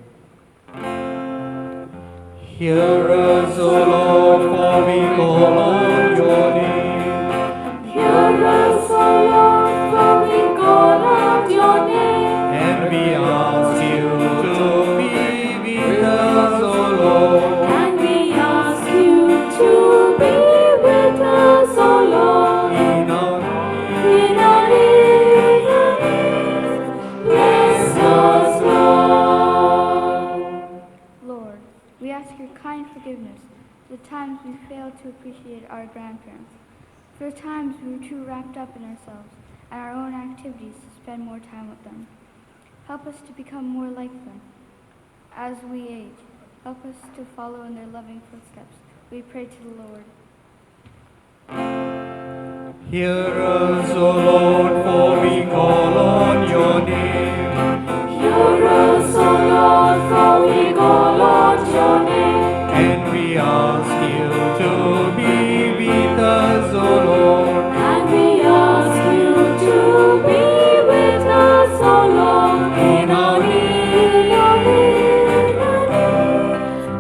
Hear us, O Lord, for we call on your name. Hear us, O Lord, for we call out your name. And we ask you to be with us, O Lord. And we ask you to be with us, O Lord. In our In our need, bless us, Lord. Lord, we ask your kind forgiveness for the times we failed to appreciate our grandparents, for the times we were too wrapped up in ourselves and our own activities to spend more time with them. Help us to become more like them as we age. Help us to follow in their loving footsteps. We pray to the Lord. Hear us, O Lord, for we call on your name. Hear us, O Lord, for we call out your name. And we ask you to be with us, O Lord. And we ask you to be with us, O Lord. In our need, In our need,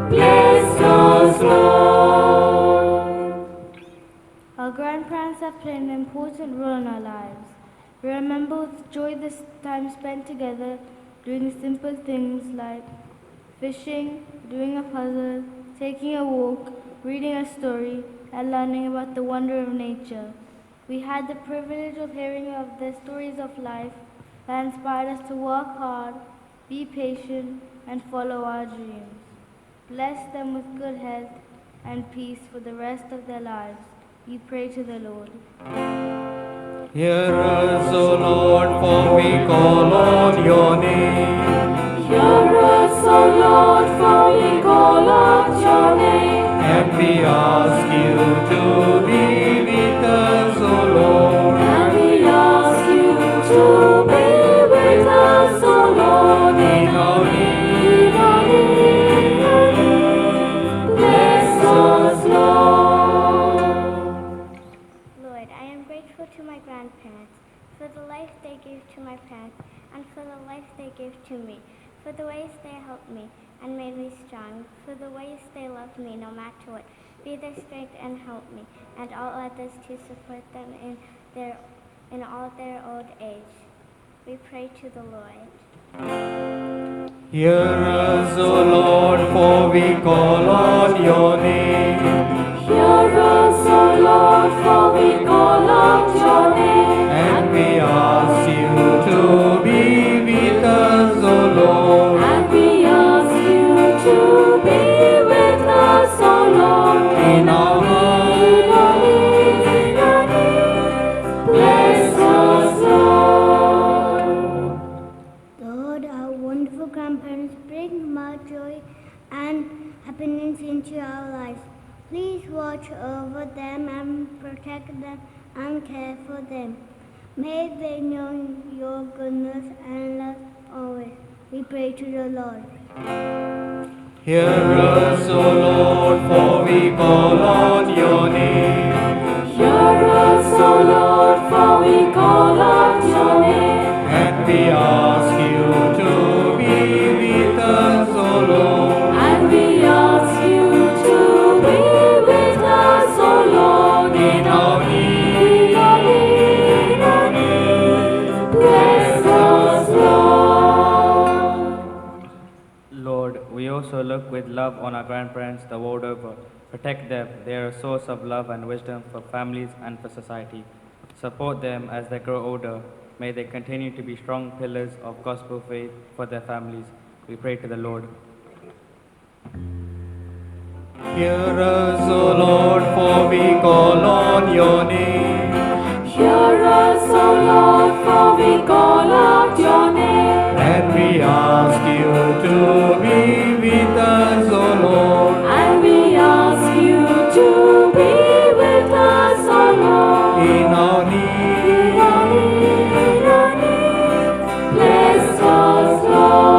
bless us, Lord. Our grandparents have played an important role in our lives. We remember with joy this time spent together doing simple things like fishing, doing a puzzle, taking a walk, reading a story, and learning about the wonder of nature. We had the privilege of hearing of their stories of life that inspired us to work hard, be patient, and follow our dreams. Bless them with good health and peace for the rest of their lives. We pray to the Lord. Hear us, O Lord, for we call on your name. Hear us, O Lord, for we call out your name. And we ask you to be with us, O Lord. And we ask you to be with us, O Lord. In our need, In our need, bless us, Lord. Lord, I am grateful to my grandparents for the life they gave to my parents and for the life they gave to me, for the ways they helped me and made me strong, for the ways they loved me no matter what. Be their strength and help me and all others to support them in all their old age. We pray to the Lord. Hear us, O Lord, for we call on your name. Hear us, O Lord, for we call out your name. And we ask you to be with us, O Lord. And we ask you to be with us, O Lord. In our In our needs, in our needs, bless us, Lord. Lord, our wonderful grandparents bring much joy and happiness into our lives. Please watch over them and protect them and care for them. May they know your goodness and love always. We pray to the Lord. Hear us, O Lord, for we call on your name. Hear us, O Lord, for we call on your name. And we ask you to be with us, O Lord. And we ask you to be with us, O Lord, in our need. In our need, in our need. Bless us, Lord. Lord, we also look with love on our grandparents the world over. Protect them. They are a source of love and wisdom for families and for society. Support them as they grow older. May they continue to be strong pillars of gospel faith for their families. We pray to the Lord. Hear us, O Lord, for we call on your name. Hear us, O Lord, for we call out your name. And we ask you to be with us, O Lord. And we ask you to be with us, O Lord. In our need. In our need, in our need. Bless us, Lord.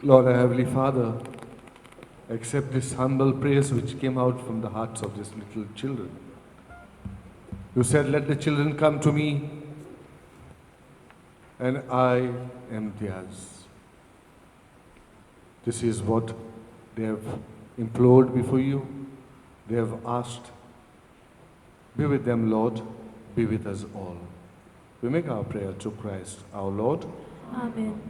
Lord, our Heavenly Father, accept this humble prayers which came out from the hearts of these little children. You said, let the children come to me, and I am theirs. This is what they have implored before you. They have asked. Be with them, Lord. Be with us all. We make our prayer to Christ our Lord. Amen.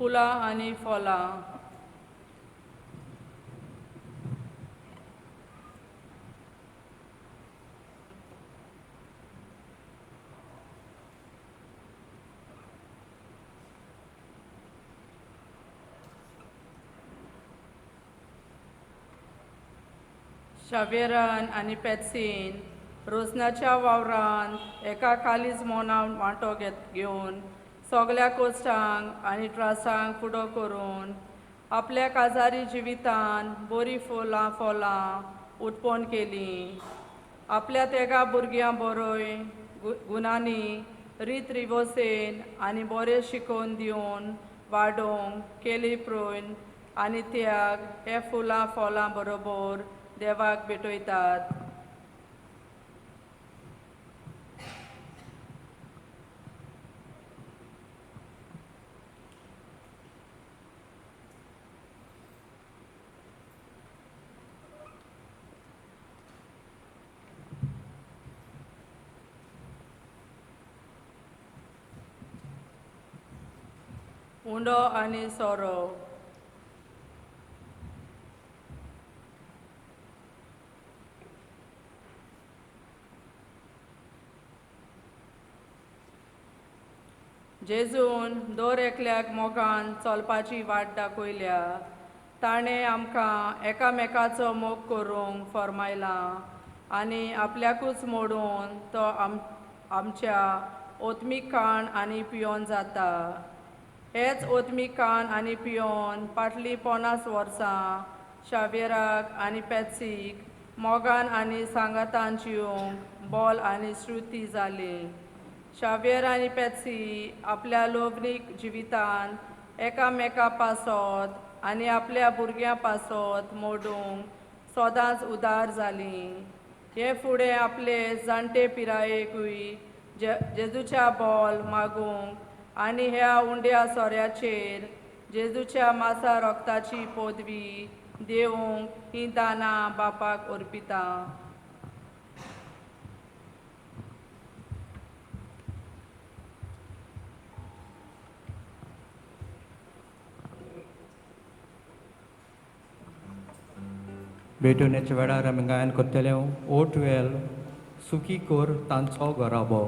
फुलां आनी फळां. शावेरान आनी पेत्सीन रोजनाच्या वावरांत एका खालीच मोनान वांटो घेवन सगल्या कोश्टांक आनी त्रासांक फुडो करून आपल्या काजारी जिवितान बरीं फुलां फळां उत्पन्न केलीं. आपल्या तेगा भुरग्यां बरोय गुणांनी रीत रिवोसेन आनी बरें शिकोवन दिवन वाडोवंक केली प्रोन आनी त्याग हे फुलां फळां बरोबर देवाक भेटयतात. उंडो आनी सोरो. जेजून दर एकल्याक मोगान चलपाची वाट दाखयल्या. ताणें आमकां एकामेकाचो मोग करूंक फर्मायला आनी आपल्याकूच मोडून तो आमच्या ओत्मीक खाण आनी पियोन जाता. हेच ओत्मीक खाण आनी पियोन फाटलीं 50 वर्सां शावेराक आनी पेत्सीक मोगान आनी सांगातान जिवंक बोल आनी श्रुती जाली. शावेर आनी पेत्सी आपल्या लोवनीक जिवितान एकामेका पासत आनी आपल्या भुरग्यां पासत मोडूंक सदांच उदार जालीं. हे फुडें आपले जाणटे पिरायेकूय जेजूच्या बोल मागूंक आनी ह्या उंड्या सोऱ्याचेर जेजूच्या मासा रोगताची पदवी देवूंक हीं दानां बापाक अर्पिता. भेटवण्याच्या वेळार आमी गायन करतले ओ 12 सुखी कोर तांचो घराबो.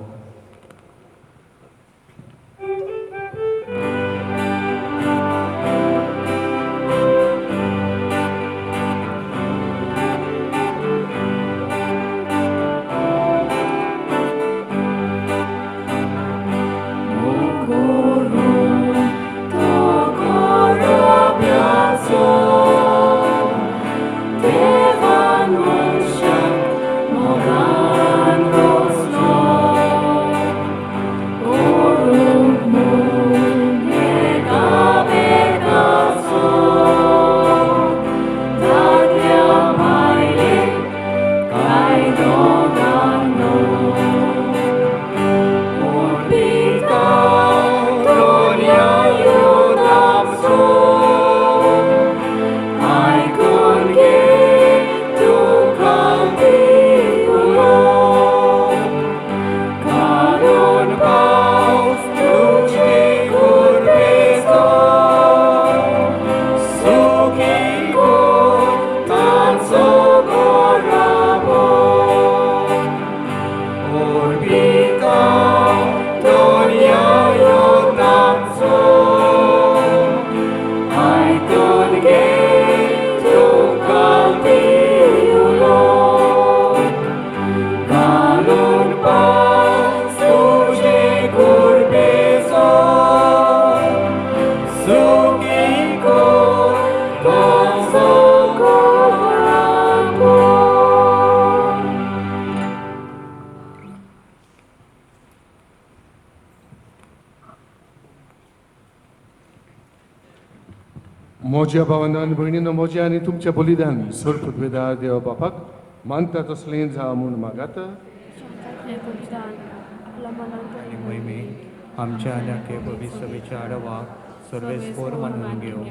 म्हज्या भावान आनी भयणीनो, म्हजें आनी तुमचें बलिदान सर्व देवा बापाक मानता तसलें जावं म्हूण मागात. आनी मोहिमे आमच्या आनी आख्खे पवित्र सभेच्या आडवाक सर्वेस्पोर मानून घेवं.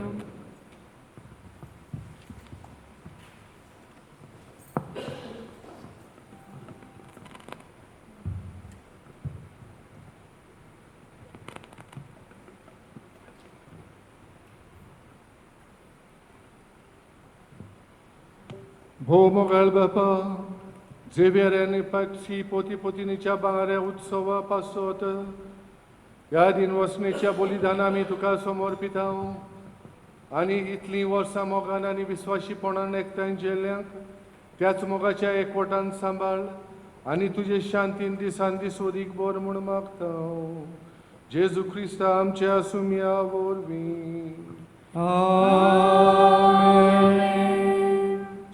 भोव मोगाळ बापा, झेवियर आनी पक्षी पोती पोतिनीच्या बांगऱ्या उत्सवा पासत ह्या दिनवसणेच्या बलिदान आमी तुका समर्पिता आनी इतलीं वर्सां मोगान आनी विस्वाशीपणान एकठांय जेल्ल्यांक त्याच मोगाच्या एकवटान सांबाळ आनी तुजे शांतीन दिसान दीस वदीक बर म्हूण मागता. जेजू क्रिस्ता आमच्या सुम्या वरवीं.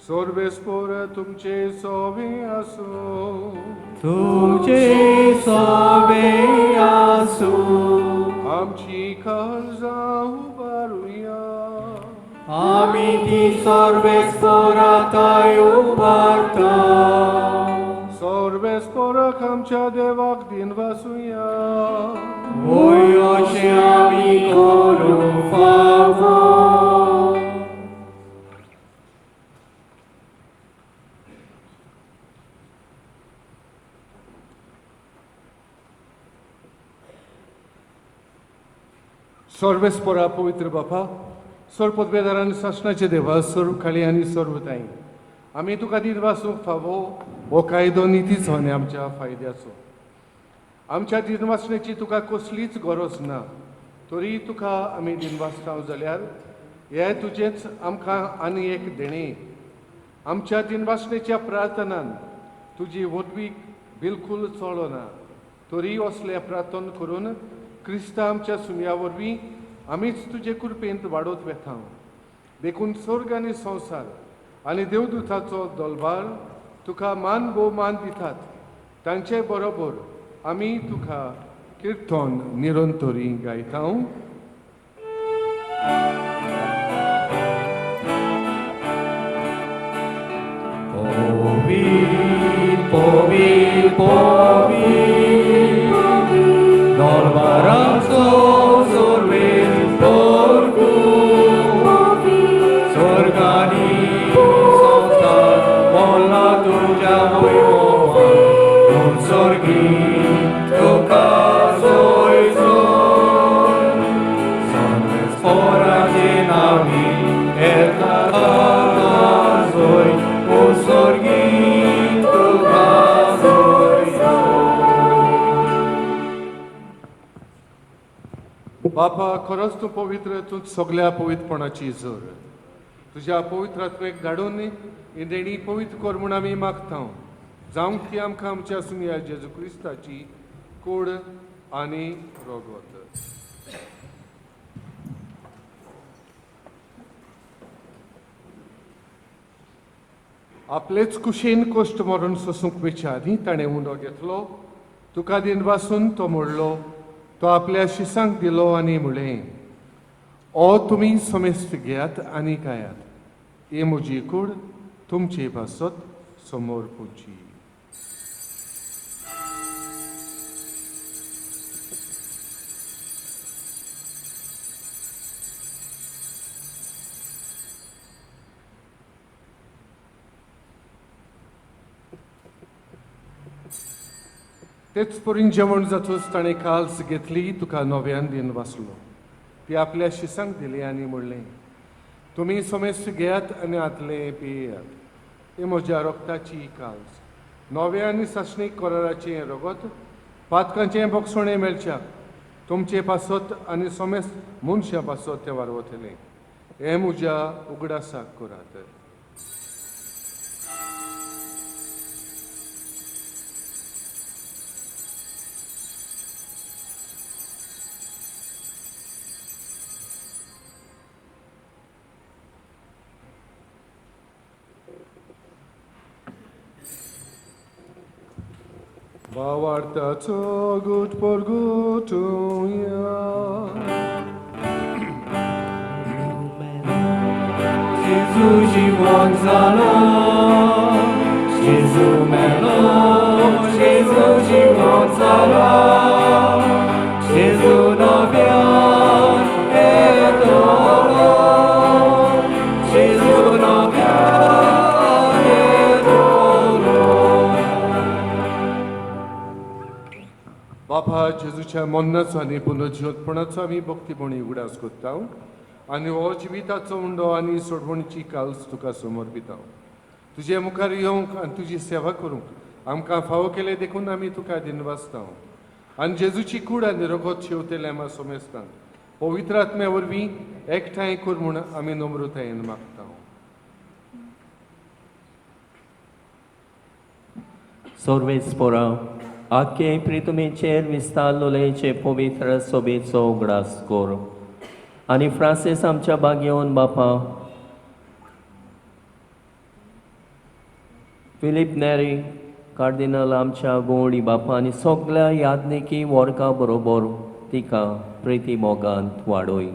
सर्वेस्पोर तुमचे सोवे आसूं. तुमचे सोवे आसूं. आमची काळजां उबारुया. आमी ती सर्वेस्पोराताय उबारता. सर्वेस्पोराक आमच्या देवाक दिनवासुया. वय अशें आमी करूंक फावो. सर्वेस्पोरा पवित्र बापा, सर्व पदवेदार आनी सासणाचे देवा, सर्व खाली आनी सर्व ताई, आमी तुका दिनवासूंक फावो हो कायदो नितीचो आनी आमच्या फायद्याचो. आमच्या दिनवासणेची तुका कसलीच गरज ना, तरी तुका आमी दिनवासता जाल्यार हे तुजेंच आमकां आनी एक देणें. आमच्या दिनवासणेच्या प्रार्थनान तुजी व्हडवीक बिलकूल चलना, तरी असलें प्रार्थना करून क्रिस्ता आमच्या सुम्या वरवीं आमीच तुजे कृपेंत वाडोत वेता. देखून स्वर्ग आनी संवसार आनी देवदूताचो दलबार तुका मान भोवमान दितात, तांचे बरोबर आमी तुका किर्तन निरंतरी गायता. Povil, povil, Normaranzo sorvil porcu, Sorgani संस्कार मोला तुझ्या वैभवान, स्वर्गी तुका सोय सोय, सर्वेस्पोराचे नावी एका सोय, ओ स्वर्गी तुका सोय सोय. बापा, खरोच तूं पवित्र, तूं सगल्या पवित्रपणाची जोर. तुज्या पवित्र आत्म्याक धाडून ही देणी पवित्र कर म्हूण आमी मागता, जावंक ती आमकां आमच्या सुनया जेजू क्रिस्ताची कूड आनी रोगत. आपलेच कुशीन कश्ट मरण सोसूंक विचारी ताणें उंडो घेतलो, तुका दिन वासून तो मोडलो, तो आपल्या शिसांक दिलो आनी म्हणलें, ओ तुमी समेस्त घेयात आनी खायात, ही म्हजी कूड तुमचे पासत समोर पुजी. तेच परीन जेवण जातूच ताणें काल्स घेतली, तुका नव्यान दिन वाचलो, ती आपल्या शिसांक दिली आनी म्हणलें, तुमी समेस्त घेयात आनी हातले पियात, ही म्हज्या रोगताची काल्स, नव्या आनी सासणीक कराराचें रगत, पातकांचें बोगसणें मेळच्याक तुमचे पासत आनी समेस्त मनशां पासत तें वारवतलें. हें म्हज्या उगडासाक करात. भावार्थाचो गुट परगुटुया. Gesù jiwon zalo, Gesù melo, Gesù jiwon zalo, Gesù novian etolo, Gesù novian etolo. बापा, जेजूच्या मरणाचो आनी पुनर्जिवतपणाचो आमी भक्तीपणी उगडास करता आनी हो जिविताचो उंडो आनी सोडवणीची काल्स तुका समर्पिता. तुजे मुखार येवंक आनी तुजी सेवा करूंक आमकां फावो केलें देखून आमी तुका दिनवासता. आनी जेजूची कूड आनी रगत शेवतेले आमा समेस्तांक पवित्र आत्म्या वरवीं एकठांय कर म्हूण आमी नम्रतायेन मागता. सर्वेस्पोरा, आखे प्रितुमेचेर विस्तारलोलेचे पवित्र सोबेचो उगडास कर आनी फ्रांसीस आमच्या बागेवन बापा फिलीप नेरी कार्दिनल आमच्या गोवडी बापा आनी सगल्या याज्ञिकी वर्गा बरोबर तिका प्रिती मोगांत वाडोय.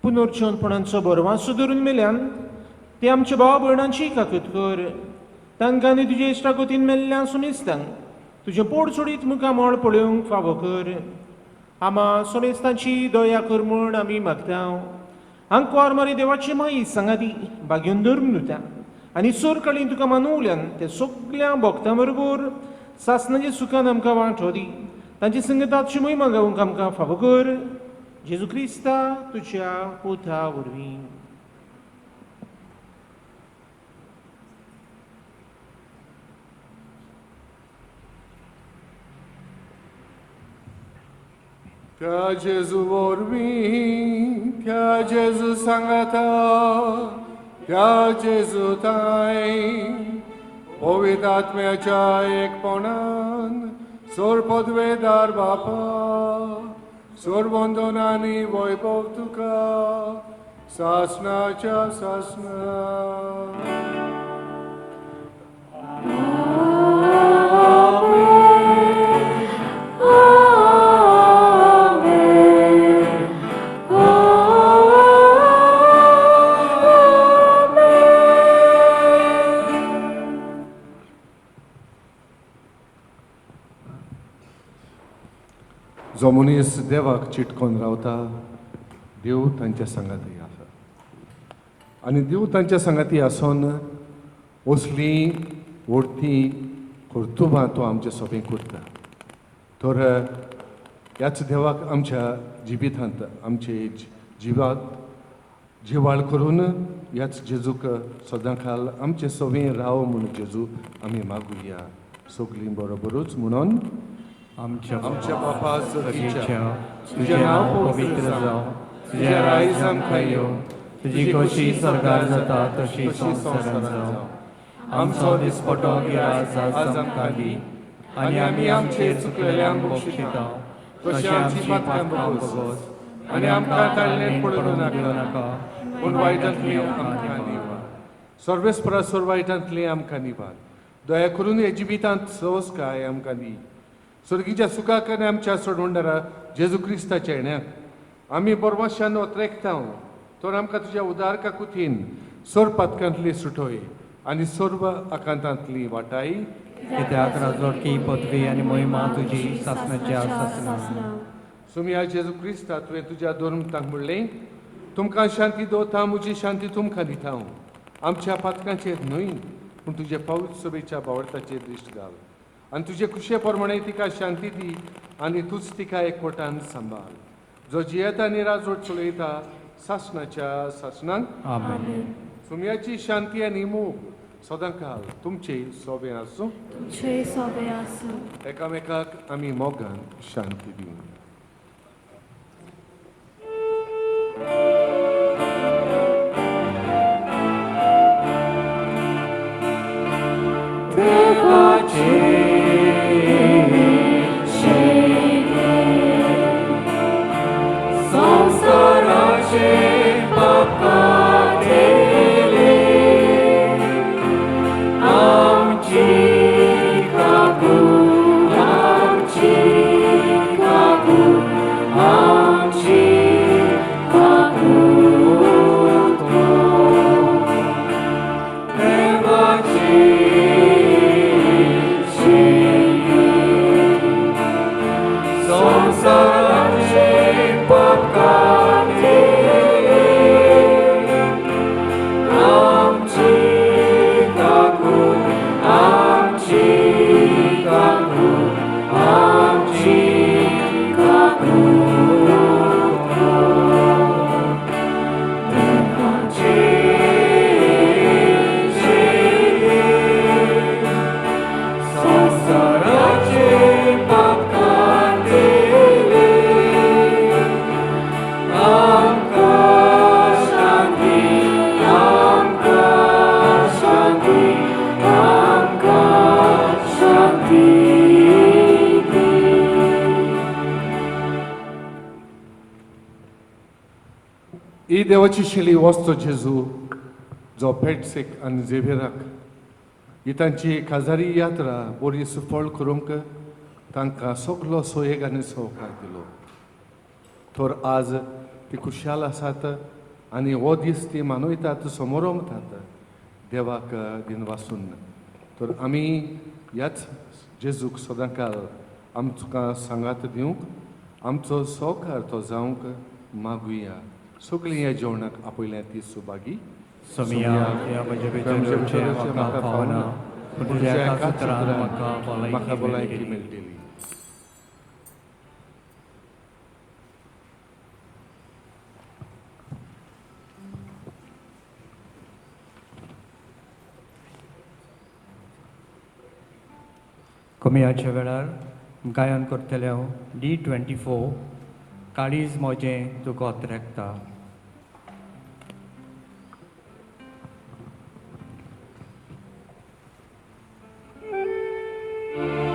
पुनर्जीवनपणाचो बरवासो धरून मेल्यान ते आमच्या भाव भयणांची काकूत कर. तांकां आनी तुजे इश्टागतीन मेल्ल्या सुमेस्तांक तुजें पोट सोडीत मुखामळ पळोवंक फावो कर. आमा सोमेस्तांची दया कर म्हूण आमी मागता. आंकवार मरे देवाची माई सांगाती बागेवन धरून दिता आनी सोरकाळी तुका मानवल्यान ते सगल्या भक्तां बरोबर सासणाच्या सुखान आमकां वांटो दी. तांची संगताची मोहिमा गावंक आमकां फावो कर. जेजू क्रिस्ता तुज्या पुता वरवीं. त्या जेजू वरवीं, त्या जेजू सांगाता, त्या जेजू ताय पवित्र आत्म्याच्या एकपणान सोर पदवेदार बापा, सोर वंदनानी वैभव तुका सासनाच्या सासना. Amen. जो मनीस देवाक चिटकोन रावता देव तांच्या सांगाती आसा आनी देव तांच्या सांगाती आसून असली व्हडती कर्तुबां तो आमचे सोबें करता. तर ह्याच देवाक आमच्या जिवितांत आमचे जिवाक जिवाळ करून ह्याच जेजूक सदां खाल आमचे सवें राव म्हूण जेजू आमी मागुया सगळीं बरोबरूच म्हणून आमच्या आमच्या बापा सर्गीच्या तुजें नांव पवित्र जावं, तुजें रायज आमकां येवं, तुजी खोशी स्वर्गार जाता तशी संवसारांत जावं. आमचो दिसपटो गिरास आज आमकां दी आनी आमी आमचे चुकलेल्यांक बक्षिता तशी आमची पातकां भोगोस आनी आमकां ताळणेंत पडूं नाका पूण वायटांतली आमकां निवार. सर्वेस्परा सर्व वायटांतली आमकां निवार. दया करून हे जिवितांत सवसकाय आमकां दी. सर्गीच्या सुखाक आनी आमच्या सोडवणदारा जेजू क्रिस्ताच्या येण्याक आमी बरवाशान ओत्रेकता तर आमकां तुज्या उदार काकुतीन सर्व पातकांतली सुटोय आनी सर्व आकांतांतली वाटाय. कित्याक राजवटकी पदवी आनी महिमा तुजी सासणाच्या सासणा. सुमिया जेजू क्रिस्ता तुवें तुज्या दोन म्हणलें तुमकां शांती दवरता म्हजी शांती तुमकां दिता हांव. आमच्या पातकांचेर न्हय पूण तुजे पावस सभेच्या बावडताचेर दिश्ट घाल आनी तुजे खुशे प्रमाणे तिका शांती दी आनी तूंच तिका एकवटान सांबाळ जो जियेता आनी राजवट चलयता सासणाच्या सासणाक. आमेन. सुमयाची शांती आनी मोग सदांकाल तुमचे सोबें आसूं. तुमचे सोबे आसूं. एकामेकाक आमी मोगान शांती दिवया. ही देवाची शिली वस्तू जेजू जो पेटसेक आनी झेवियराक ही तांची खाजारी यात्रा बरी सुफळ करूंक तांकां सगलो सोयेग आनी सहकार दिलो. तर आज ती खुशाल आसात आनी हो दीस ती मानयतात समोरमतात देवाक दिनवासून. तर आमी ह्याच जेजूक सदांकाल आमकां सांगात दिवंक आमचो सहकार तो जावंक मागुया. सगळीं ह्या जेवणाक आपयल्या ती सुभागी. सोमिया म्हजे भितर म्हाका फावना पूण तुज्या एकाच उतरान म्हाका भलायकी मेळटली. कमयाच्या वेळार गायन करतलें हांव D24 काळीज म्हजें तुका ओतरेकता. Amen.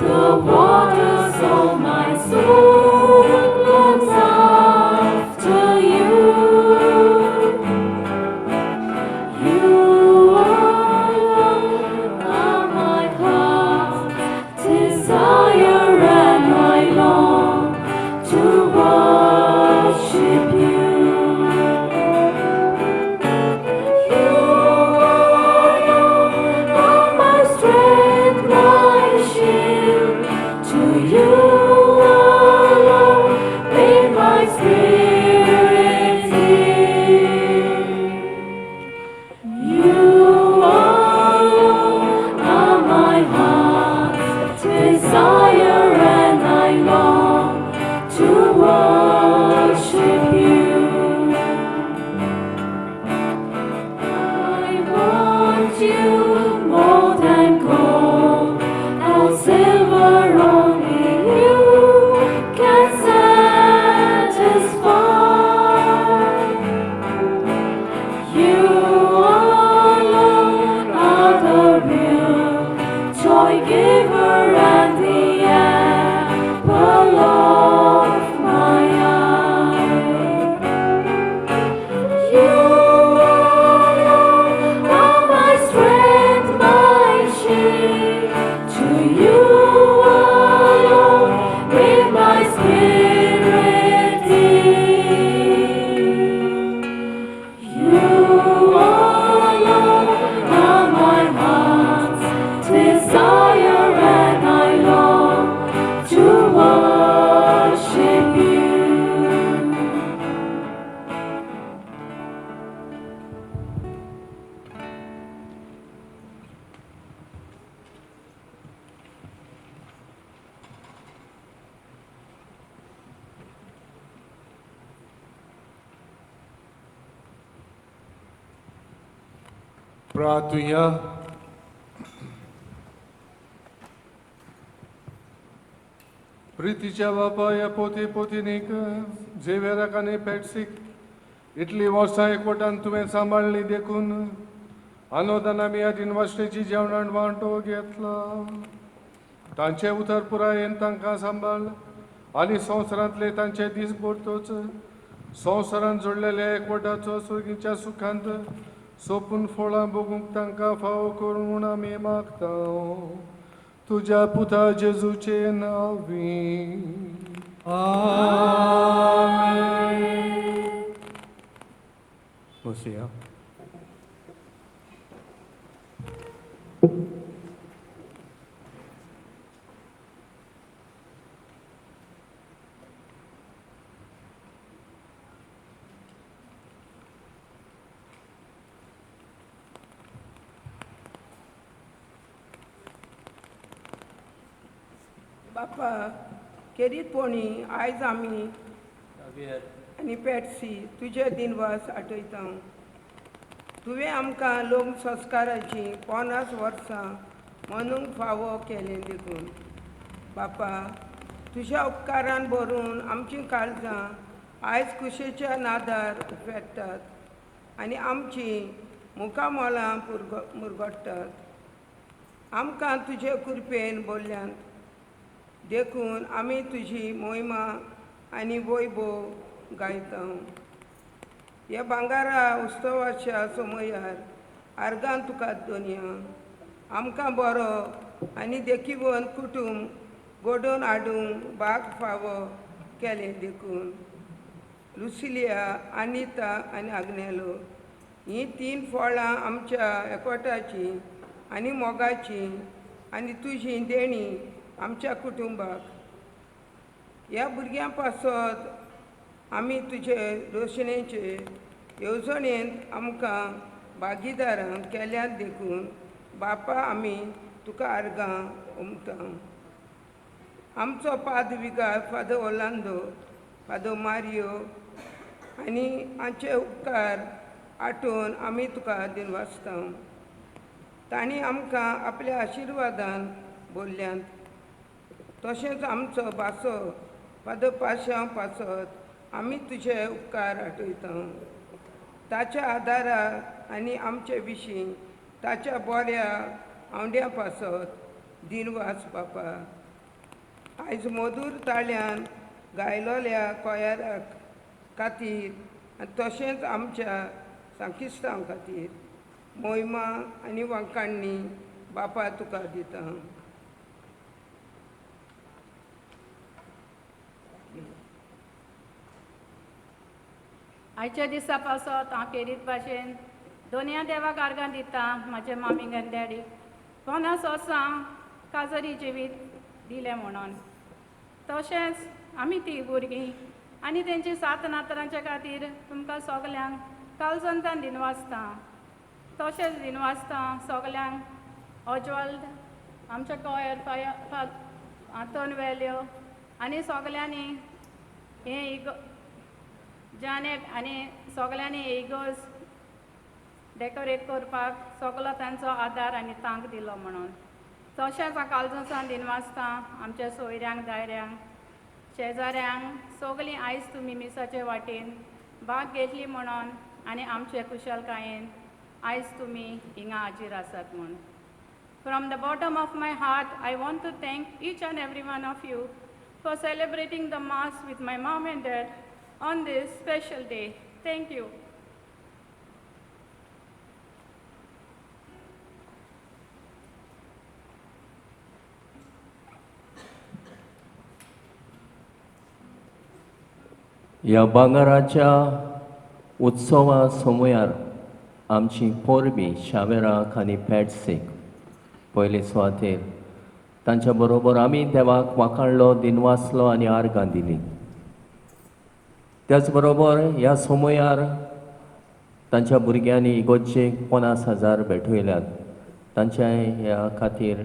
The waters of my soul longs after you. You alone are my heart's desire, and I long to worship you. You alone are my strength, my shield. To you alone may my spirit yield. You alone are my heart's desire, and I long to worship you. I want you more than gold and silver, only you can satisfy. You alone are the real joy giver and the apple of my eye. You alone are my strength, my shield. To you alone may my spirit yield. You alone are my heart's desire, and I long to worship you. प्रार्थुया. प्रितीच्या बापाय पोती पोतीनीक झेवियराक आनी पेटसीक इतलीं वर्सां एकवटान तुवें सांबाळ्ळी देखून आनोदान आमी ह्या युनिवर्सिटीची जेवणान वांटो घेतला. तांचे उतर पुरायेन तांकां सांबाळ आनी संवसारांतले तांचे दीस भरतोच संवसारान जोडलेल्या एकवटाचो सुर्गीच्या सुखांत सोपून फळां भोगूंक तांकां फावो करूं म्हूण आमी मागता तुज्या पुता जेजूचे नांवी. बसया. बापा खेरीतपणी आयज आमी आनी पेटसी तुजे दिनवास आठयता. तुवें आमकां लोक संस्काराची 50 वर्सां मनूंक फावो केलें देखून बापा तुज्या उपकारान भरून आमचीं काळजां आयज खुशेच्या नादार उफेतात आनी आमचीं मुखामोलां मुरगट्टात. आमकां तुजे कृपेन बोल्ल्यात देखून आमी तुजी मोहिमा आनी वैभव गायता. ह्या भांगारा उत्सवाच्या समयार आर्गान तुका दोनया आमकां बरो आनी देखीवन कुटुंब घडोवन हाडूंक भाग फावो केलें देखून लुसिलिया, अनिता आनी आग्नेलो हीं 3 फळां आमच्या एकवटाचीं आनी मोगाचीं आनी तुजी देणी आमच्या कुटुंबाक. ह्या भुरग्यां पासत आमी तुजे रोशणेचे येवजणेंत आमकां भागीदारां केल्यात देखून बापा आमी तुका आर्गां ओंपता. आमचो पाद विगार फादर ओलांदो, फादर मारियो आनी हांचे उपकार आठोवन आमी तुका दिनवासता. तांणी आमकां आपल्या आशिर्वादान बोल्ल्यांत. तशेंच आमचो भासो फादर पाशांव पासत आमी तुजे उपकार आठयता. ताच्या आदारा आनी आमचे विशीं ताच्या बऱ्या आंवड्या पासत दिनवास बापा. आयज मधूर ताळ्यान गायलोल्या कोयाराक खातीर आनी तशेंच आमच्या सांकिस्तांव खातीर मोहिमा आनी वांकाण्णी बापा तुका दिता. आयच्या दिसा पासत हांव केरीत भाशेन दोनया देवाक आर्गां दिता. म्हाजे मामीक आनी डॅडीक 50 वर्सां काजरी जिवीत दिलें म्हणून. तशेंच आमी ती भुरगीं आनी तेंची सात नातरांच्या खातीर तुमकां सगल्यांक कालजंतान दिनवासता. तशेंच दिनवासता सगल्यांक ओजवाल्ड आमच्या कोयर आंतोन वेल्यो आनी सगल्यांनी हें इगो जानेट आनी सगल्यांनी इगोज डेकोरेट करपाक सगलो तांचो आदार आनी तांक दिलो म्हणून. तशेंच हांव कालजोसान दिनवासता आमच्या सोयऱ्यांक दायऱ्यांक शेजाऱ्यांक सगलीं आयज तुमी मिसाचे वाटेन भाग घेतली म्हणून आनी आमचे कुशलकायेन आयज तुमी हिंगा हाजीर आसात म्हूण. From the bottom of my heart, I want to thank each and every one of you for celebrating the Mass with my mom and dad on this special day. Thank you. ह्या भांगराच्या उत्सवा समयार आमची पोरबी शावेराक आनी पॅट्सीक पयले सुवातेर तांच्या बरोबर आमी देवाक वाखाणलो, दिनवासलो आनी आर्गां दिली. त्याच बरोबर ह्या समयार तांच्या भुरग्यांनी इगोर्जेक 50,000 भेटयल्यात. तांच्या ह्या खातीर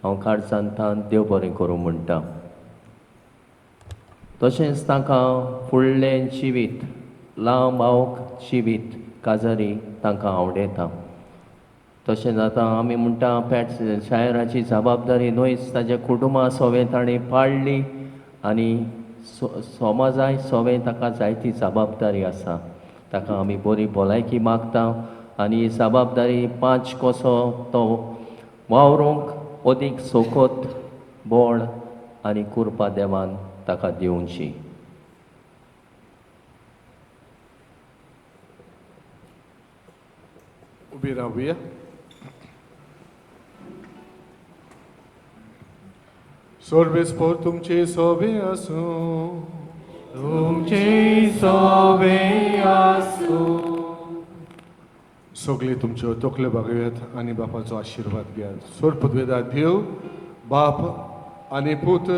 हांव काळजांतान देव बरें करूं म्हणटा. तशेंच तांकां फुडलें जिवीत लांब आवक जिवीत काजारी तांकां आवडयता. तशेंच आतां आमी म्हणटा पॅट शायराची जबाबदारी न्हयच, ताच्या कुटुंबा सोवें ताणें पाळ्ळी आनी समाजाय सोवें ताका जायती जबाबदारी आसा. ताका आमी बरी भलायकी मागता आनी ही जबाबदारी 5 कसो तो वावरूंक अदीक सोकोत बळ आनी कृपा देवान ताका दिवची. उबी रावया. सर्वेस्पोर तुमचे सोबे आसूं. तुमचे सोबे आसूं. सगळे तुमच्यो तकल्यो बागयात आनी बापाचो आशिर्वाद घेयात. सोरपदवेदा देव बाप आनी पूत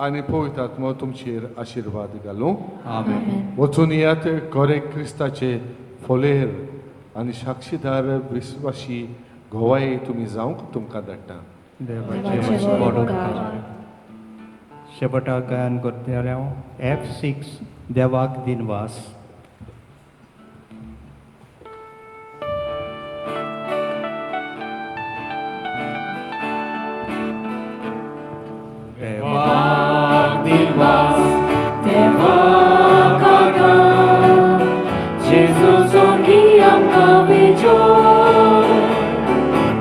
आनी पवित्र आत्मो तुमचेर आशिर्वाद घालूं. आमेन. वचून येयात गोरे क्रिस्ताचे फोलेर आनी साक्षीदार विस्वाशी गोवाय तुमी जावंक तुमकां धाडटा. देवाचे व्हड उपकार. शेवटाक गायन करतले हांव F6 देवाक दिनवास. देवाक दिनवास, देवाक आदार, जेजू सोगी आमकां विजय.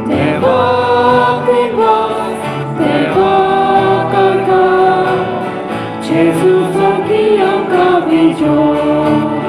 देवाक दिनवास, देवाक आदार, जेजू सोगी आमकां विजय.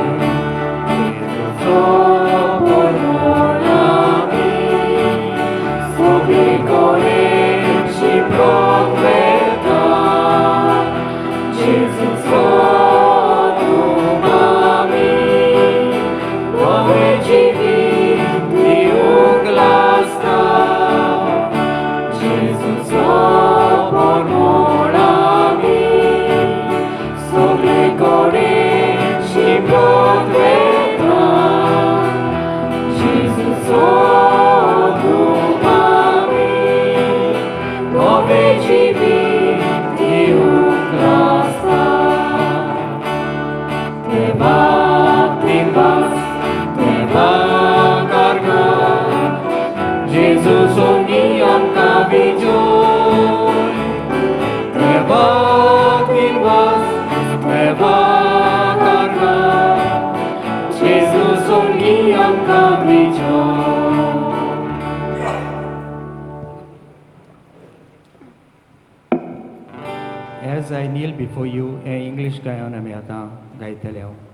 Kneel Before You हें इंग्लीश गायन आमी आतां गायतले.